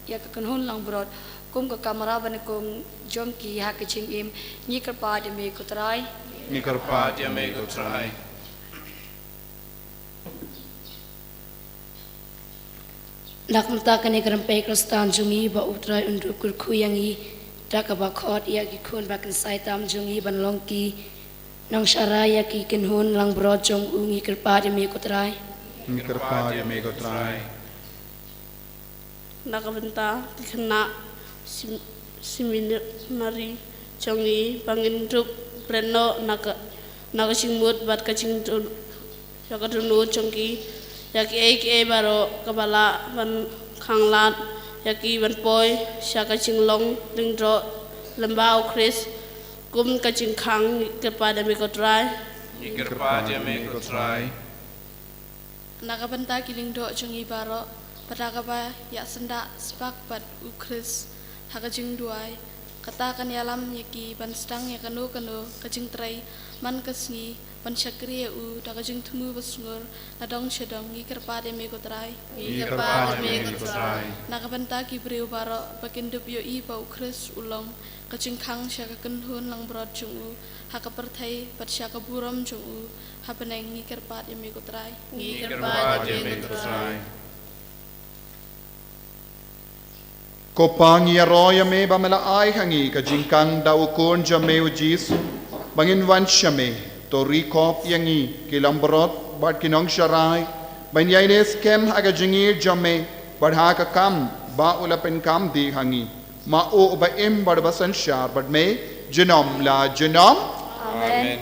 ïa ka kynhun langbrot, kum ka kamra banyngkong jong ki ha ka jingim, ngi kyrpad ïa me ko Trai. Ngi kyrpad ïa me ko Trai. Na ka bynta kane ka rympei Khristan jong ngi ba U Trai un dup kyrkhu ïa ngi da kaba khot ïa ki khun ba kynsai tam jong ngi ban long ki nongsharai ïa ki kynhun langbrot jong u, ngi kyrpad ïa me ko Trai. Ngi kyrpad ïa me ko Trai. Na ka bynta ki khynnah sem-, seminari jong ngi ba ngin dup bret noh na ka, na ka jingmut bad ka jingdon, ïa ka dohnud jong ki, ïa kiei kiei baroh kaba lah ban khanglad ïa ki ban poi sha ka jinglong lyngdoh lyngba u Khrist, kum ka jingkhang, ngi kyrpad ïa me ko Trai. Ngi kyrpad ïa me ko Trai. Na ka bynta ki lyngdoh jong ngi baroh, bad da kaba ïa syndah spak bad u Khrist ha ka jingduwai, kata kan ïalam ïa ki ban sdang ïa kano kano ka jingtrei man ka sngi ban shakri ïa u da ka jingthmu basngur na dong sha dong, ngi kyrpad ïa me ko Trai. Ngi kyrpad ïa me ko Trai. Na ka bynta ki briew baroh ba kin dup ïohi ba u Khrist u long ka jingkhang sha ka kynhun langbrot jong u ha ka pyrthei bad sha ka burom jong u ha bneng, ngi kyrpad ïa me ko Trai. Ngi kyrpad ïa me ko Trai. Ko Pa, ngi ïaroh ïa me ba me la ai ha ngi ka jingkhang da u Khun jong me u Jisu ba ngin wan sha me. To ri khop ïa ngi ki langbrot bad ki nongsharai ban ïaineh skhem ha ka jingïeit jong me bad ha ka kam ba u la pynkham dih ha ngi. Ma u uba im bad uba synshar bad me junom la junom. Amen. Amen.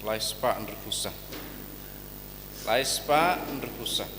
Lai spah hynriewphew san. Lai spah hynriewphew san.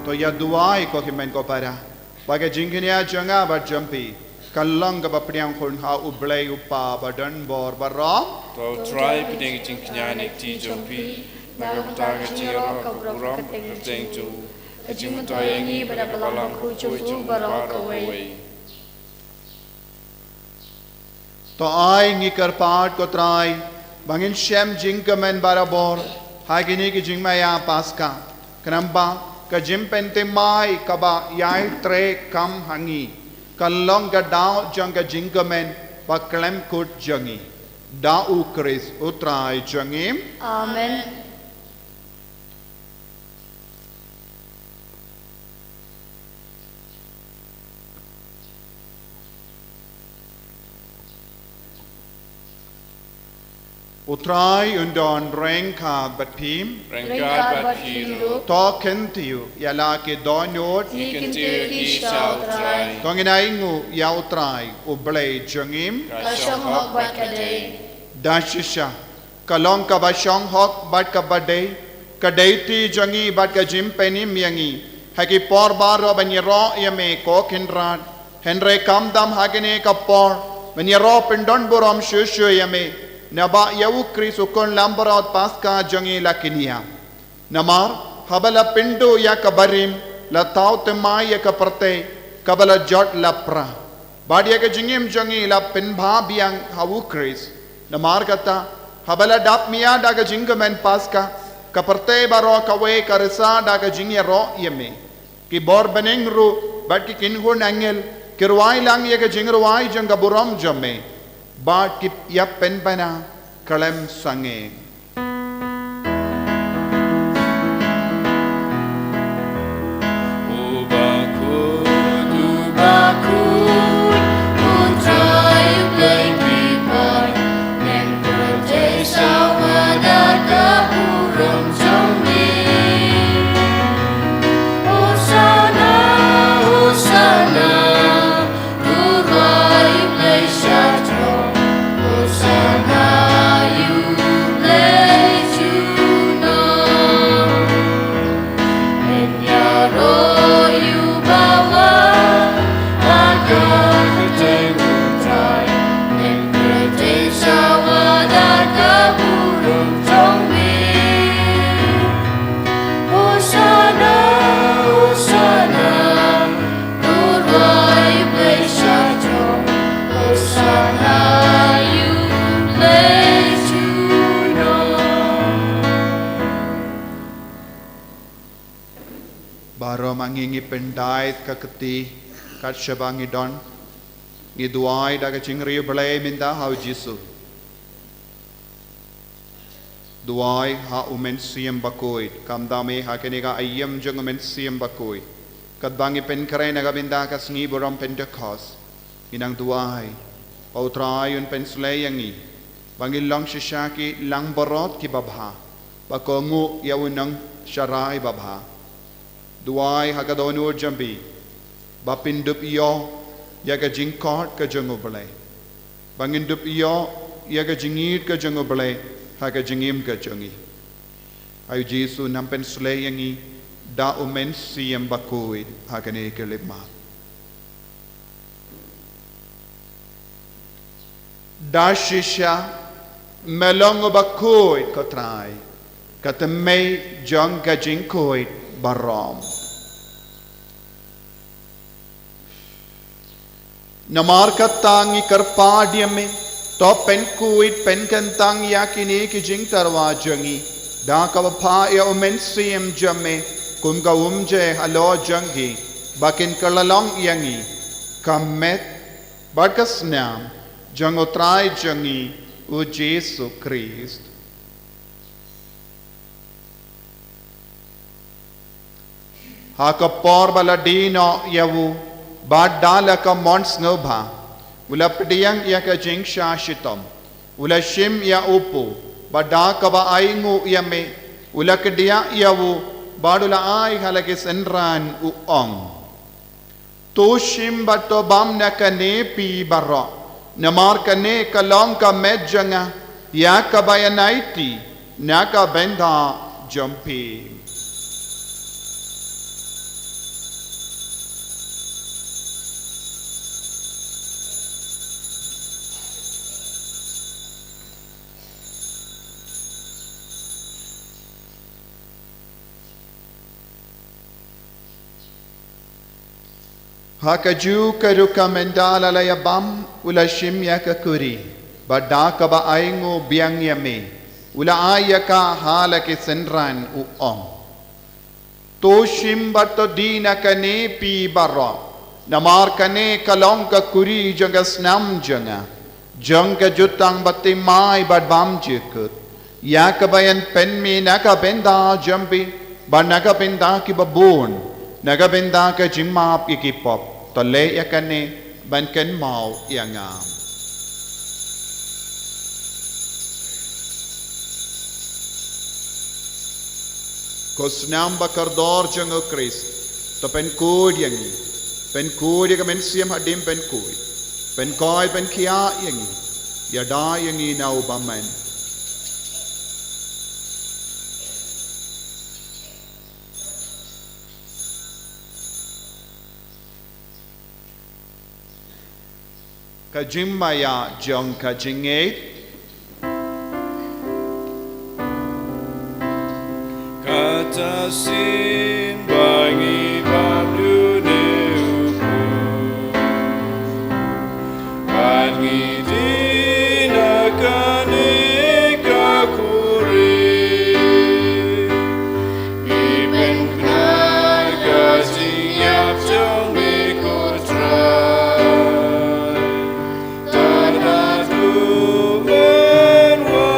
To ïa duwai ko hynmen ko para. Ba ka jingkñia jong nga bad jong phi kan long kaba pdiang hun ha U Blei U Kpa ba don bor baroh. To U Trai pdiang ka jingkñia na ka kti jong phi, na ka bynta ka jingïaroh ka burom kyrteng jong u, ka jingmyntoi ïa ngi bad na ka balang bakhuid jong u baroh kawei. To ai ngi kyrpad ko Trai ba ngin shem jingkmen barabor ha kine ki jingmaïa Paska, khnang ba ka jingpynthymmai kaba ïai trei kam ha ngi kan long ka daw jong ka jingkmen ba khlem kut jong ngi. Da U Khrist U Trai jong ngi. Amen. U Trai un don ryngkat bad phi. Ryngkat bad phi ruh. To kyntiew ïa la ki dohnud. Ngi kyntiew ïa ki sha U Trai. To ngin ainguh ïa U Trai U Blei jong ngi. Ka shong hok bad ka dei. Da shisha ka long kaba shong hok bad kaba dei ka dei kti jong ngi bad ka jingpynim ïa ngi ha ki por baroh ban ïaroh ïa me ko Kynrad. Hynrei kam dam ha kane ka por ban ïaroh pyndonburom shuh shuh ïa me, naba ïa U Khrist U Khun langbrot Paska jong ngi la kñia. Namar haba la pynduh ïa ka barim, la thaw thymmai ïa ka pyrthei kaba la jot lapra. Bad ïa ka jingim jong ngi la pynbha biang ha U Khrist. Namar kata, haba la dap mia da ka jingkmen Paska, ka pyrthei baroh kawei ka risa da ka jingïaroh ïa me. Ki bor bneng ruh bad ki kynhun angel ki rwai lang ïa ka jingrwai jong ka burom jong me, bad ki ïap pynbna khlem sangeh. Baroh ma ngi ngi pyndait ka kti kat shaba ngi don. Ngi duwai da ka jingriewblei mynta ha U Jisu. Duwai ha U Mynsiem Bakhuid, kam dam eh ha kane ka aïom jong U Mynsiem Bakhuid. Katba ngi pynkhreh na ka bynta ka sngi burom Pentekost, ngi nang duwai ba U Trai un pynsleh ïa ngi ba ngin long shisha ki langbrot kiba bha, ba kohnguh ïa U Nongsharai babha. Duwai ha ka dohnud jong phi ba phin dup ïoh ïa ka jingkhot ka jong U Blei, ba ngin dup ïoh ïa ka jingïeit ka jong U Blei ha ka jingim ka jong ngi. Ai U Jisu, nang pynsleh ïa ngi da U Mynsiem Bakhuid ha kane ka khyllipmat. Da shisha me long uba khuid, ko Trai, ka thymmei jong ka jingkhuid baroh. Namar kata ngi kyrpad ïa me, to pynkhuid pynkyntang ïa kine ki jingtyrwa jong ngi da kaba phah ïa U Mynsiem jong me kum ka umjai halor jong ki, ba kin kylla long ïa ngi ka met bad ka snam jong U Trai jong ngi U Jisu Khrist. Ha ka por ba la die noh ïa u, bad da la ka mon sngewbha, U la pdiang ïa ka jingshah shitom, u la shim ïa u pud, bad da kaba ainguh ïa me, u la kdiah ïa u, bad u la ai ha la ki synran, u ong: To shim bad to bam na kane phi baroh, namar kane ka long ka met jong nga, ïa kaba yn aiti na ka bynta jong phi. Ha kajuh ka rukom ynda la ïa bam, u la shim ïa ka kuri, bad da kaba ainguh biang ïa me, u la ai ïa ka ha la ki synran, u ong: To shim bad to die na kane phi baroh, namar kane ka long ka kuri jong ka snam jong nga, jong ka jutang bathymmai bad bymjukut, ïa kaba yn pynmih na ka bynta jong phi, bad na ka bynta kiba bun, na ka bynta ka jingmap ïa ki pop. To leh ïa kane ban kynmaw ïa nga. Ko snam ba kordor jong u Khrist, to pynkhuid ïa ngi. Pynkhuid ïa ka mynsiem hadien pynkhuid. Pynkhuid, pynkhiah ïa ngi. Ïada ïa ngi na u bymman. Ka jingmaïa jong ka jingngeit. Kata sien ba ngi bam dune u Trai, bad ngi die na kane ka kuri, ngi pynkyndit ka jingïap jong me, ko Trai, tad haduh men wan.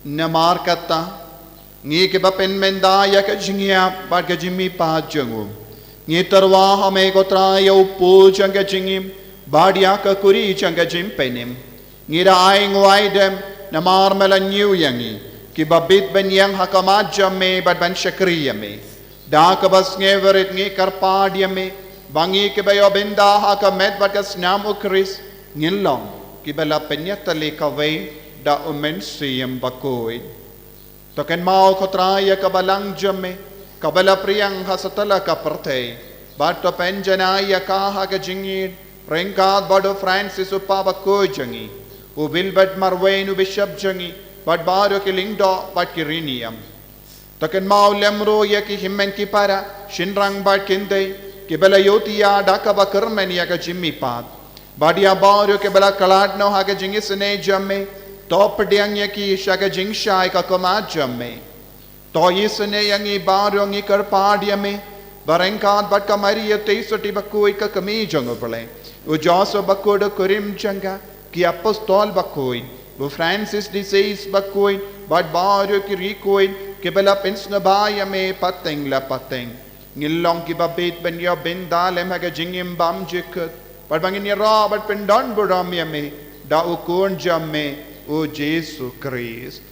Namar kata, ngi kiba pynmynta ïa ka jingïap bad ka jingmihpat jong u, ngi tyrwa ha me, ko Trai, ïa u pud jong ka jingim, bad ïa ka kuri jong ka jingpynim. Ngi da ainguh aidem, namar me la ñiew ïa ngi, kiba bit ban ïeng ha khmat jong me bad ban shakri ïa me. Da kaba sngewrit ngi kyrpad ïa me, ba ngi kiba ïoh bynta ha ka met bad ka snam u Khrist, ngin long kiba la pynïatylli kawei da u Mynsiem Bakhuid. To kynmaw, ko Trai, ïa ka balang jong me, kaba la pdiang ha satlak ka pyrthei, bad to pynjanai ïa ka ha ka jingïeit, ryngkat bad u Francis u Pop bakhuid jong ngi, u Wilbert Marwein u Bishop jong ngi, bad baroh ki lyngdoh bad ki riewniam. To kynmaw lem ruh ïa ki hynmen ki para, shynrang bad kynthei, kiba la ïohthiah da kaba kyrmen ïa ka jingmihpat, bad ïa baroh kiba la khlad noh ha ka jingisynei jong me. To pdiang ïa ki sha ka jingshai ka khmat jong me. To isynei ïa ngi baroh, ngi kyrpad ïa me, ba ryngkat bad ka Maria Theisotti bakhuid, ka kmie jong u Blei, u Joseph bakhuid u kurim jong ka, ki apostol bakhuid, u Francis de Sales bakhuid, bad baroh ki riewkhuid kiba la pynsngewbha ïa me pateng la pateng, ngin long kiba bit ban ïoh bynta lem ha ka jingim bymjukut, bad ba ngin ïaroh bad pyndonburom ïa me da u Khun jong me, u Jisu Khrist.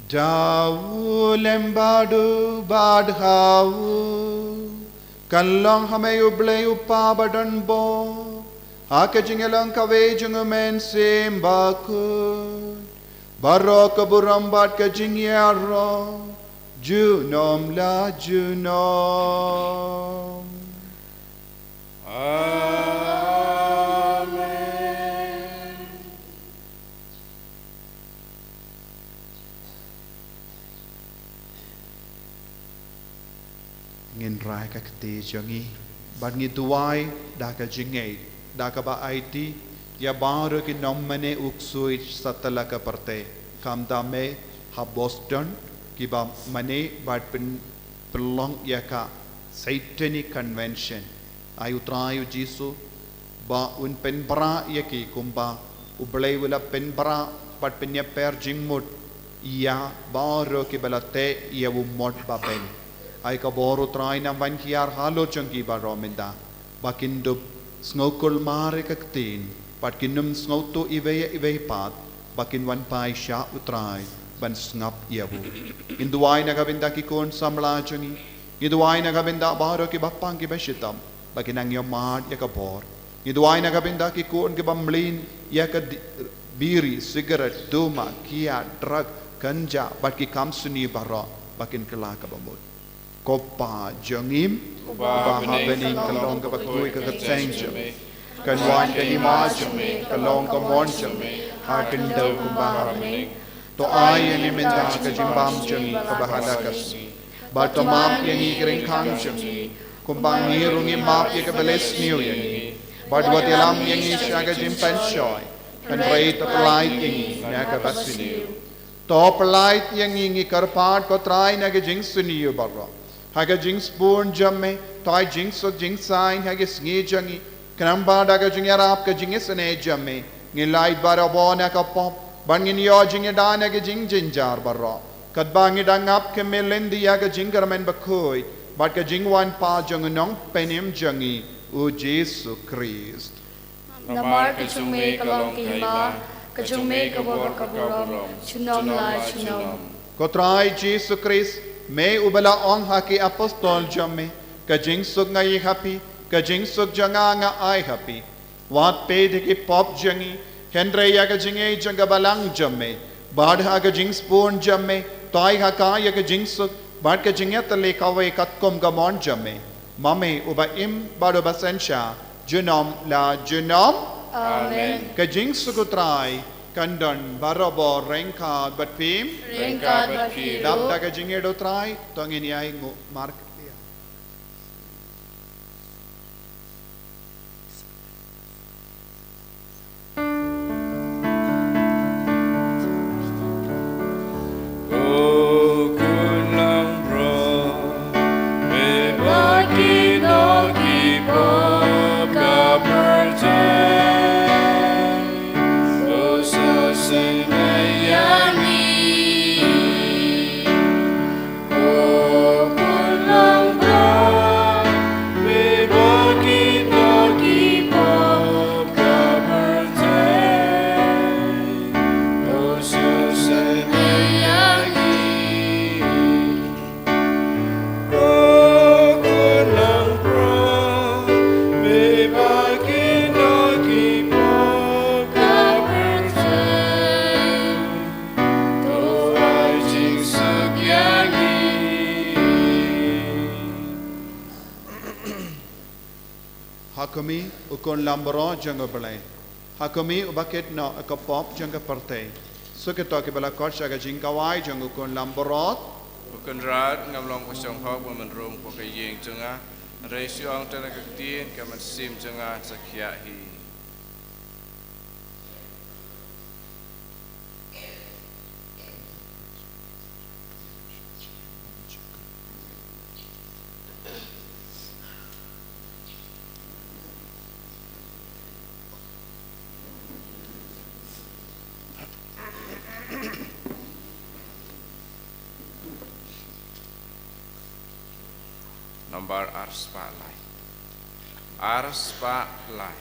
Da u lem bad u bad ha u, kan long ha me U Blei U Kpa badonbor, ha ka jingïalong kawei jong u Mynsiem Bakhuid, baroh ka burom bad ka jingïaroh junom la junom. Amen. Ngin rai ka kti jong ngi, bad ngi duwai da ka jingngeit, da kaba aiti ïa baroh ki nongmane u ksuid satlak ka pyrthei, khamtam eh ha Boston, kiba mane bad pyn pynlong ïa ka Satanic Convention. Ai U Trai U Jisu ba un pynbra ïa ki kumba U Blei u la pynbra bad pynïapher jingmut ïa baroh kiba la teh ïa u mot ba beiñ. Ai ka bor, U Trai, nang ban hiar halor jong ki baroh mynta, ba kin dup sngewkulmar ïa ka ktien, bad kin ym sngewthuh iwei ïa iwei pat, ba kin wan phai sha U Trai ban sngap ïa u. Ngin duwai na ka bynta ki khun samla jong ngi. Ngi duwai na ka bynta baroh kiba pang kiba shitom, ba kin nang ïohmad ïa ka bor. Ngi duwai na ka bynta ki khun kiba mlien ïa ka di-, biri, sigaret, duma, kiad, drug, ganja, bad ki kam sniew baroh, ba kin kylla kaba mut. Ko Pa jong ngi uba ha bneng, ka long kaba kyrkhu ïa ka kyrteng jong me. Kan wan ka hima jong me, kan long ka mon jong me ha ka khyndew kumba ha bneng. To ai ïa ngi mynta ka jingbam jong ngi kaba ha la ka sngi. Bad to map ïa ngi ki ryngkang jong ngi, kumba ngi ruh ngi map ïa kiba leh sniew ïa ngi. Bad wat ïalam ïa ngi sha ka jingpynshoi, hynrei to pyllait ïa ngi na kaba sniew. To pyllait ïa ngi, ngi kyrpad, ko Trai, na ka jingsniew baroh. Ha ka jingsbun jong me, to ai jingsuk jingsaiñ ha ka sngi jong ngi. Khnang ba da ka jingïarap ka jingisynei jong me, ngin lait barabor na ka pop, bad ngin ïoh jingïada na ka jingjynjar baroh. Katba ngi dang ap khmih lynti ïa ka jingkyrmen bakhuid bad ka jingwan pat jong u Nongpynim jong ngi, U Jisu Khrist. Namar ka jong me ka long ka hima, ka jong me ka bor ka burom, junom la junom. Ko Trai Jisu Khrist, me uba la ong ha ki apostol jong me, ka jingsuk nga ai ha phi, ka jingsuk jong nga nga ai ha phi. Wat peit ha ki pop jong ngi, hynrei ïa ka jingïeit jong ka balang jong me, bad ha ka jingsbun jong me, to ai ha ka ïa ka jingsuk bad ka jingïatylli kawei katkum ka mon jong me. Ma me uba im bad uba synshar junom la junom. Amen. Ka jingsuk U Trai kan don barabor ryngkat bad phi. Ryngkat bad phi ruh. Dap da ka jingïeit U Trai, to ngin ïai nguh markylliang. Ha khmih, u khun langbrot jong U Blei. Ha khmih, uba kit noh ïa ka pop jong ka pyrthei. Sa kito kiba la khot sha ka jingkhawai jong u khun langbrot. Ko Kynrad, ngam long ba shong hok ban ym rum ha ka ïing jong nga, hynrei shu ong tang ïa ka ktien, ka mynsiem jong nga sa khiah hi. Nambar ar spah lai. Ar spah lai.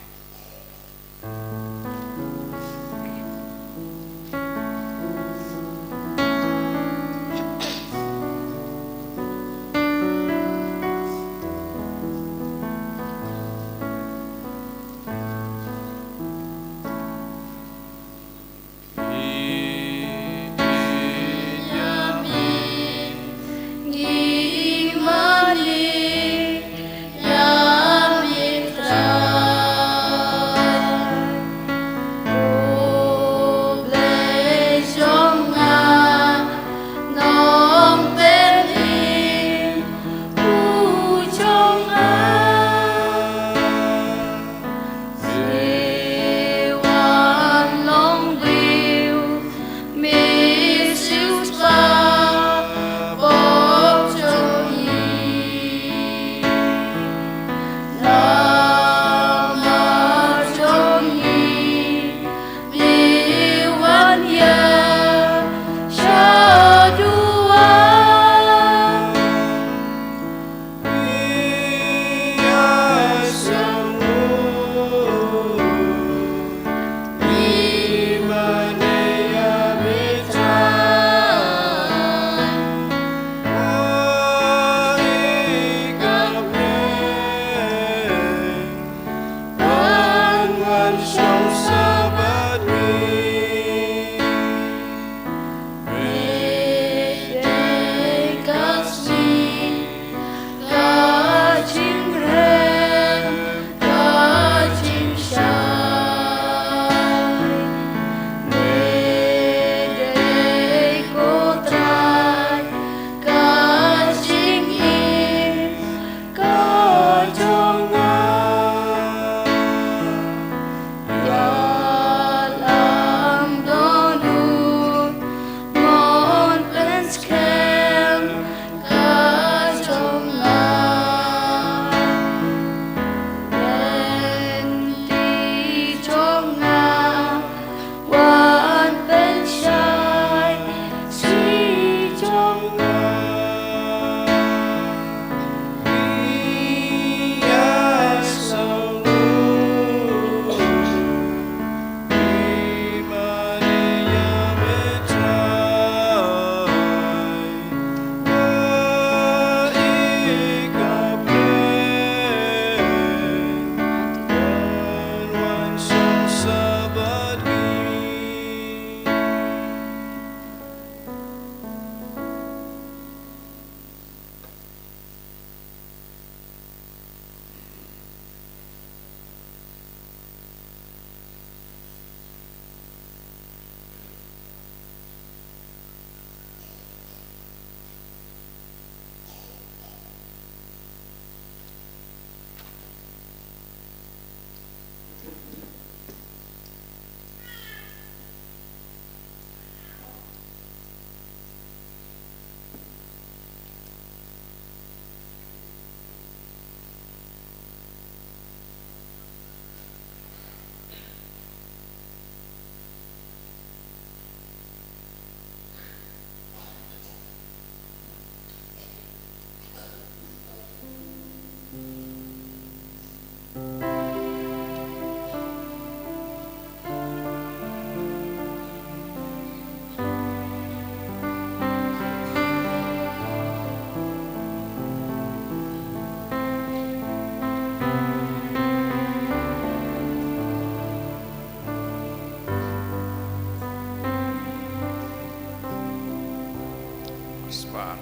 Sparkle.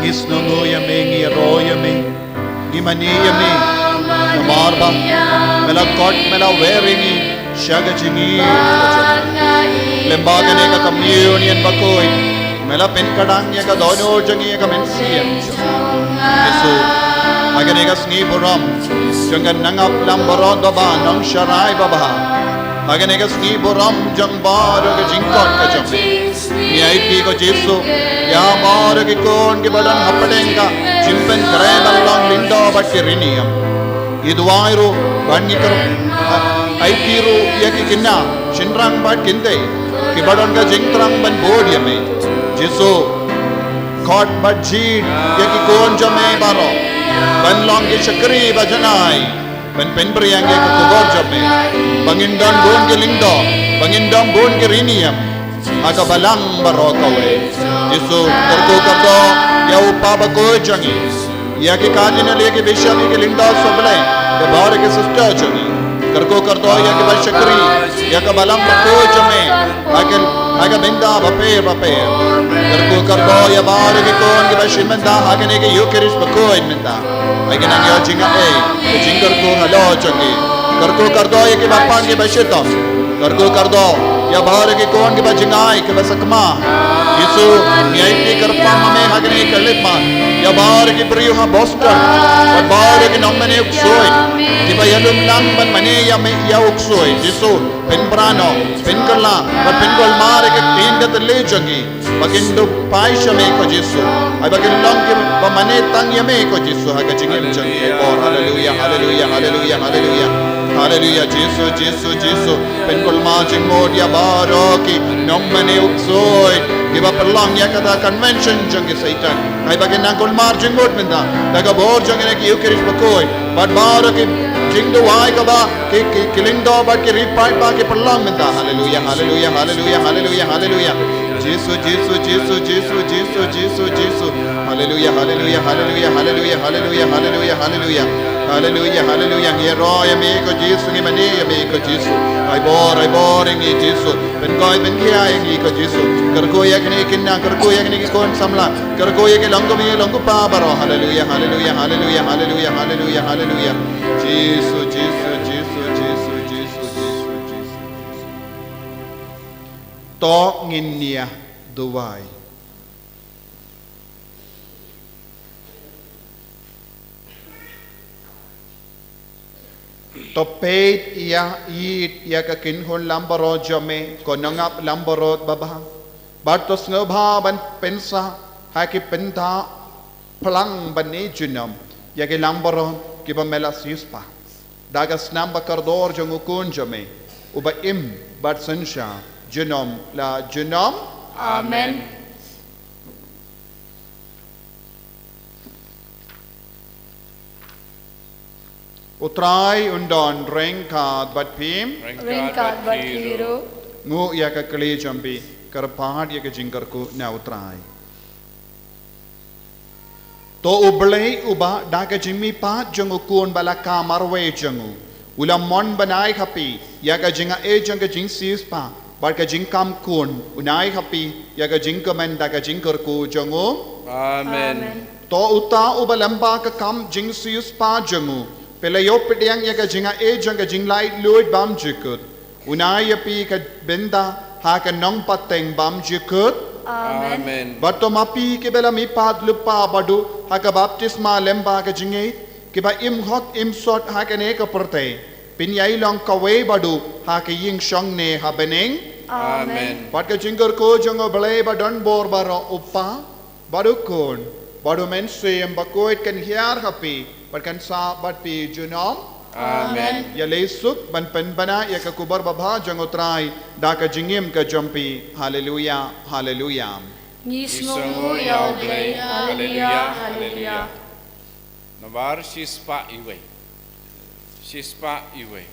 Ngi sngewnguh ïa me, ngi ïaroh ïa me, ngi mane ïa me. Namar ba me la kot, me la wer ïa ngi sha ka jingim. Lyngba kane ka communion bakhuid, me la pynkhlaiñ ïa ka dohnud jong ngi ïa ka mynsiem. Jisu, ha kane ka sngi burom jong ka nongap lam baroh kaba nongsharai babha, ha kane ka sngi burom jong baroh ka jingkot ka jong me, ngi aiti ko Jisu ïa baroh ki khun kiba don hapdeng ka jingpynkhreh ban long lyngdoh bad ki riewniam. Ngi duwai ruh bad ngi kyrpad, aiti ruh ïa ki khynnah shynrang bad kynthei kiba don ka jingthrang ban bud ïa me. Jisu, khot bad jied ïa ki khun jong me baroh ban long ki shakri ba janai, ban pynphriang ïa ka khubor jong me, ba ngin don bun ki lyngdoh, ba ngin don bun ki riewniam ha ka balang baroh kawei. Jisu, kyrkhu kyrdoh ïa u Papa bakhuid jong ngi, ïa ki Cardinal, ïa ki Bishop, ïa ki lyngdoh sohblei, ïa baroh ki sister jong ngi. Kyrkhu kyrdoh ïa kiba shakri ïa ka balang bakhuid jong me ha ka, ha ka bynta bapher bapher. Kyrkhu kyrdoh ïa baroh ki khun kiba shim bynta ha kane ka Eucharist bakhuid mynta. Ba kin nang ïoh jingaiei, ka jingkyrkhu halor jong ki. Kyrkhu kyrdoh ïa kiba pang kiba shitom. Kyrkhu kyrdoh ïa baroh ki khun kiba jngai kiba sakma. Jisu, ngi aiti kyrpang ma me ha kane ka lipmat ïa baroh ki briew ha Boston bad baroh ki nongmane u ksuid kiba ïalum lang ban mane ïa me, ïa u ksuid. Jisu, pynpra noh, pynkylla bad pynkulmar ïa ka ktien ka thylliej jong ngi, ba kin dup phai sha me ko Jisu. Ai ba kin long kiba mane tang ïa me ko Jisu ha ka jingim jong ngi. Ai bor. Haleluia, haleluia, haleluia, haleluia. Haleluia, Jisu, Jisu, Jisu. Pynkulmar jingmut ïa baroh ki nongmane u ksuid kiba pynlong ïa kata convention jong ki Soitan. Ai ba kin nang kulmar jingmut mynta da ka bor jong kane ka Eucharist bakhuid bad baroh ki jingduwai kaba ki, ki, ki lyngdoh bad ki ri paidbah ki pynlong mynta. Haleluia, haleluia, haleluia, haleluia, haleluia. Jisu, Jisu, Jisu, Jisu, Jisu, Jisu, Jisu. Haleluia, haleluia, haleluia, haleluia, haleluia, haleluia, haleluia. Haleluia, haleluia. Ngi ïaroh ïa me ko Jisu, ngi mane ïa me ko Jisu. Ai bor, ai bor ïa ngi Jisu. Pynkhuid pynkhia ïa ngi ko Jisu. Kyrkhu ïa kine ki khynnah, kyrkhu ïa kine ki khun samla. Kyrkhu ïa ki long kmie long kpa baroh. Haleluia, haleluia, haleluia, haleluia, haleluia, haleluia. Jisu, Jisu, Jisu, Jisu, Jisu, Jisu, Jisu. To ngin ïa duwai. To peit ïa, ïeit ïa ka kynhun langbrot jong me, ko nongap langbrot babha. Bad to sngewbha ban pynsah ha ki bynta phlang bad ne junom ïa ki langbrot kiba me la siewspah. Da ka snam ba kordor jong u Khun jong me, uba im bad synshar junom la junom. Amen. U Trai un don ryngkat bad phi. Ryngkat bad phi ruh. Nguh ïa ka kli jong phi, kyrpad ïa ka jingkyrkhu na u Trai. To u Blei uba da ka jingmihpat jong u Khun ba la kha marwei jong u, u la mon ban ai ha phi ïa ka jingai jong ka jingsiewspah bad ka jingkam khun, un ai ha phi ïa ka jingkmen da ka jingkyrkhu jong u. Amen. To uta uba lyngba ka kam jingsiewspah jong u, phi la ïoh pdiang ïa ka jingai jong ka jinglaitluid bymjukut, un ai ïa phi ka bynta ha ka nongpateng bymjukut. Amen. Bad to ma phi kiba la mihpat lypa bad u ha ka baptisma lyngba ka jingïeit, kiba im hok im sot ha kane ka pyrthei, phin ïai long kawei bad u ha ka ïing shongne ha bneng. Amen. Bad ka jingkyrkhu jong u Blei ba don bor baroh, u Kpa bad u Khun bad u Mynsiem Bakhuid, kan hiar ha phi bad kan sah bad phi junom. Amen. Ïaleh suk ban pynbna ïa ka khubor babha jong u Trai da ka jingim ka jong phi. Haleluya, haleluya. Ngi sngewnguh ïa u Blei. Haleluya, haleluya. Namar shispah iwei. Shispah iwei.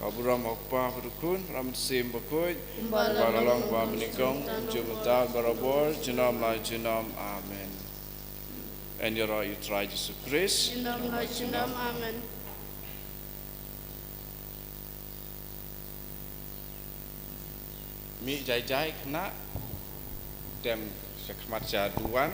Ka burom u Kpa bad u Khun bad u Mynsiem Bakhuid. Kumba la long, kumba mynnyngkong, mynta, barabor, junom la junom. Amen. Yn ïaroh ïa u Trai Jisu Khrist. Junom la junom. Amen. Mih jai jai khynnah. Dem sha khmat sha duwan.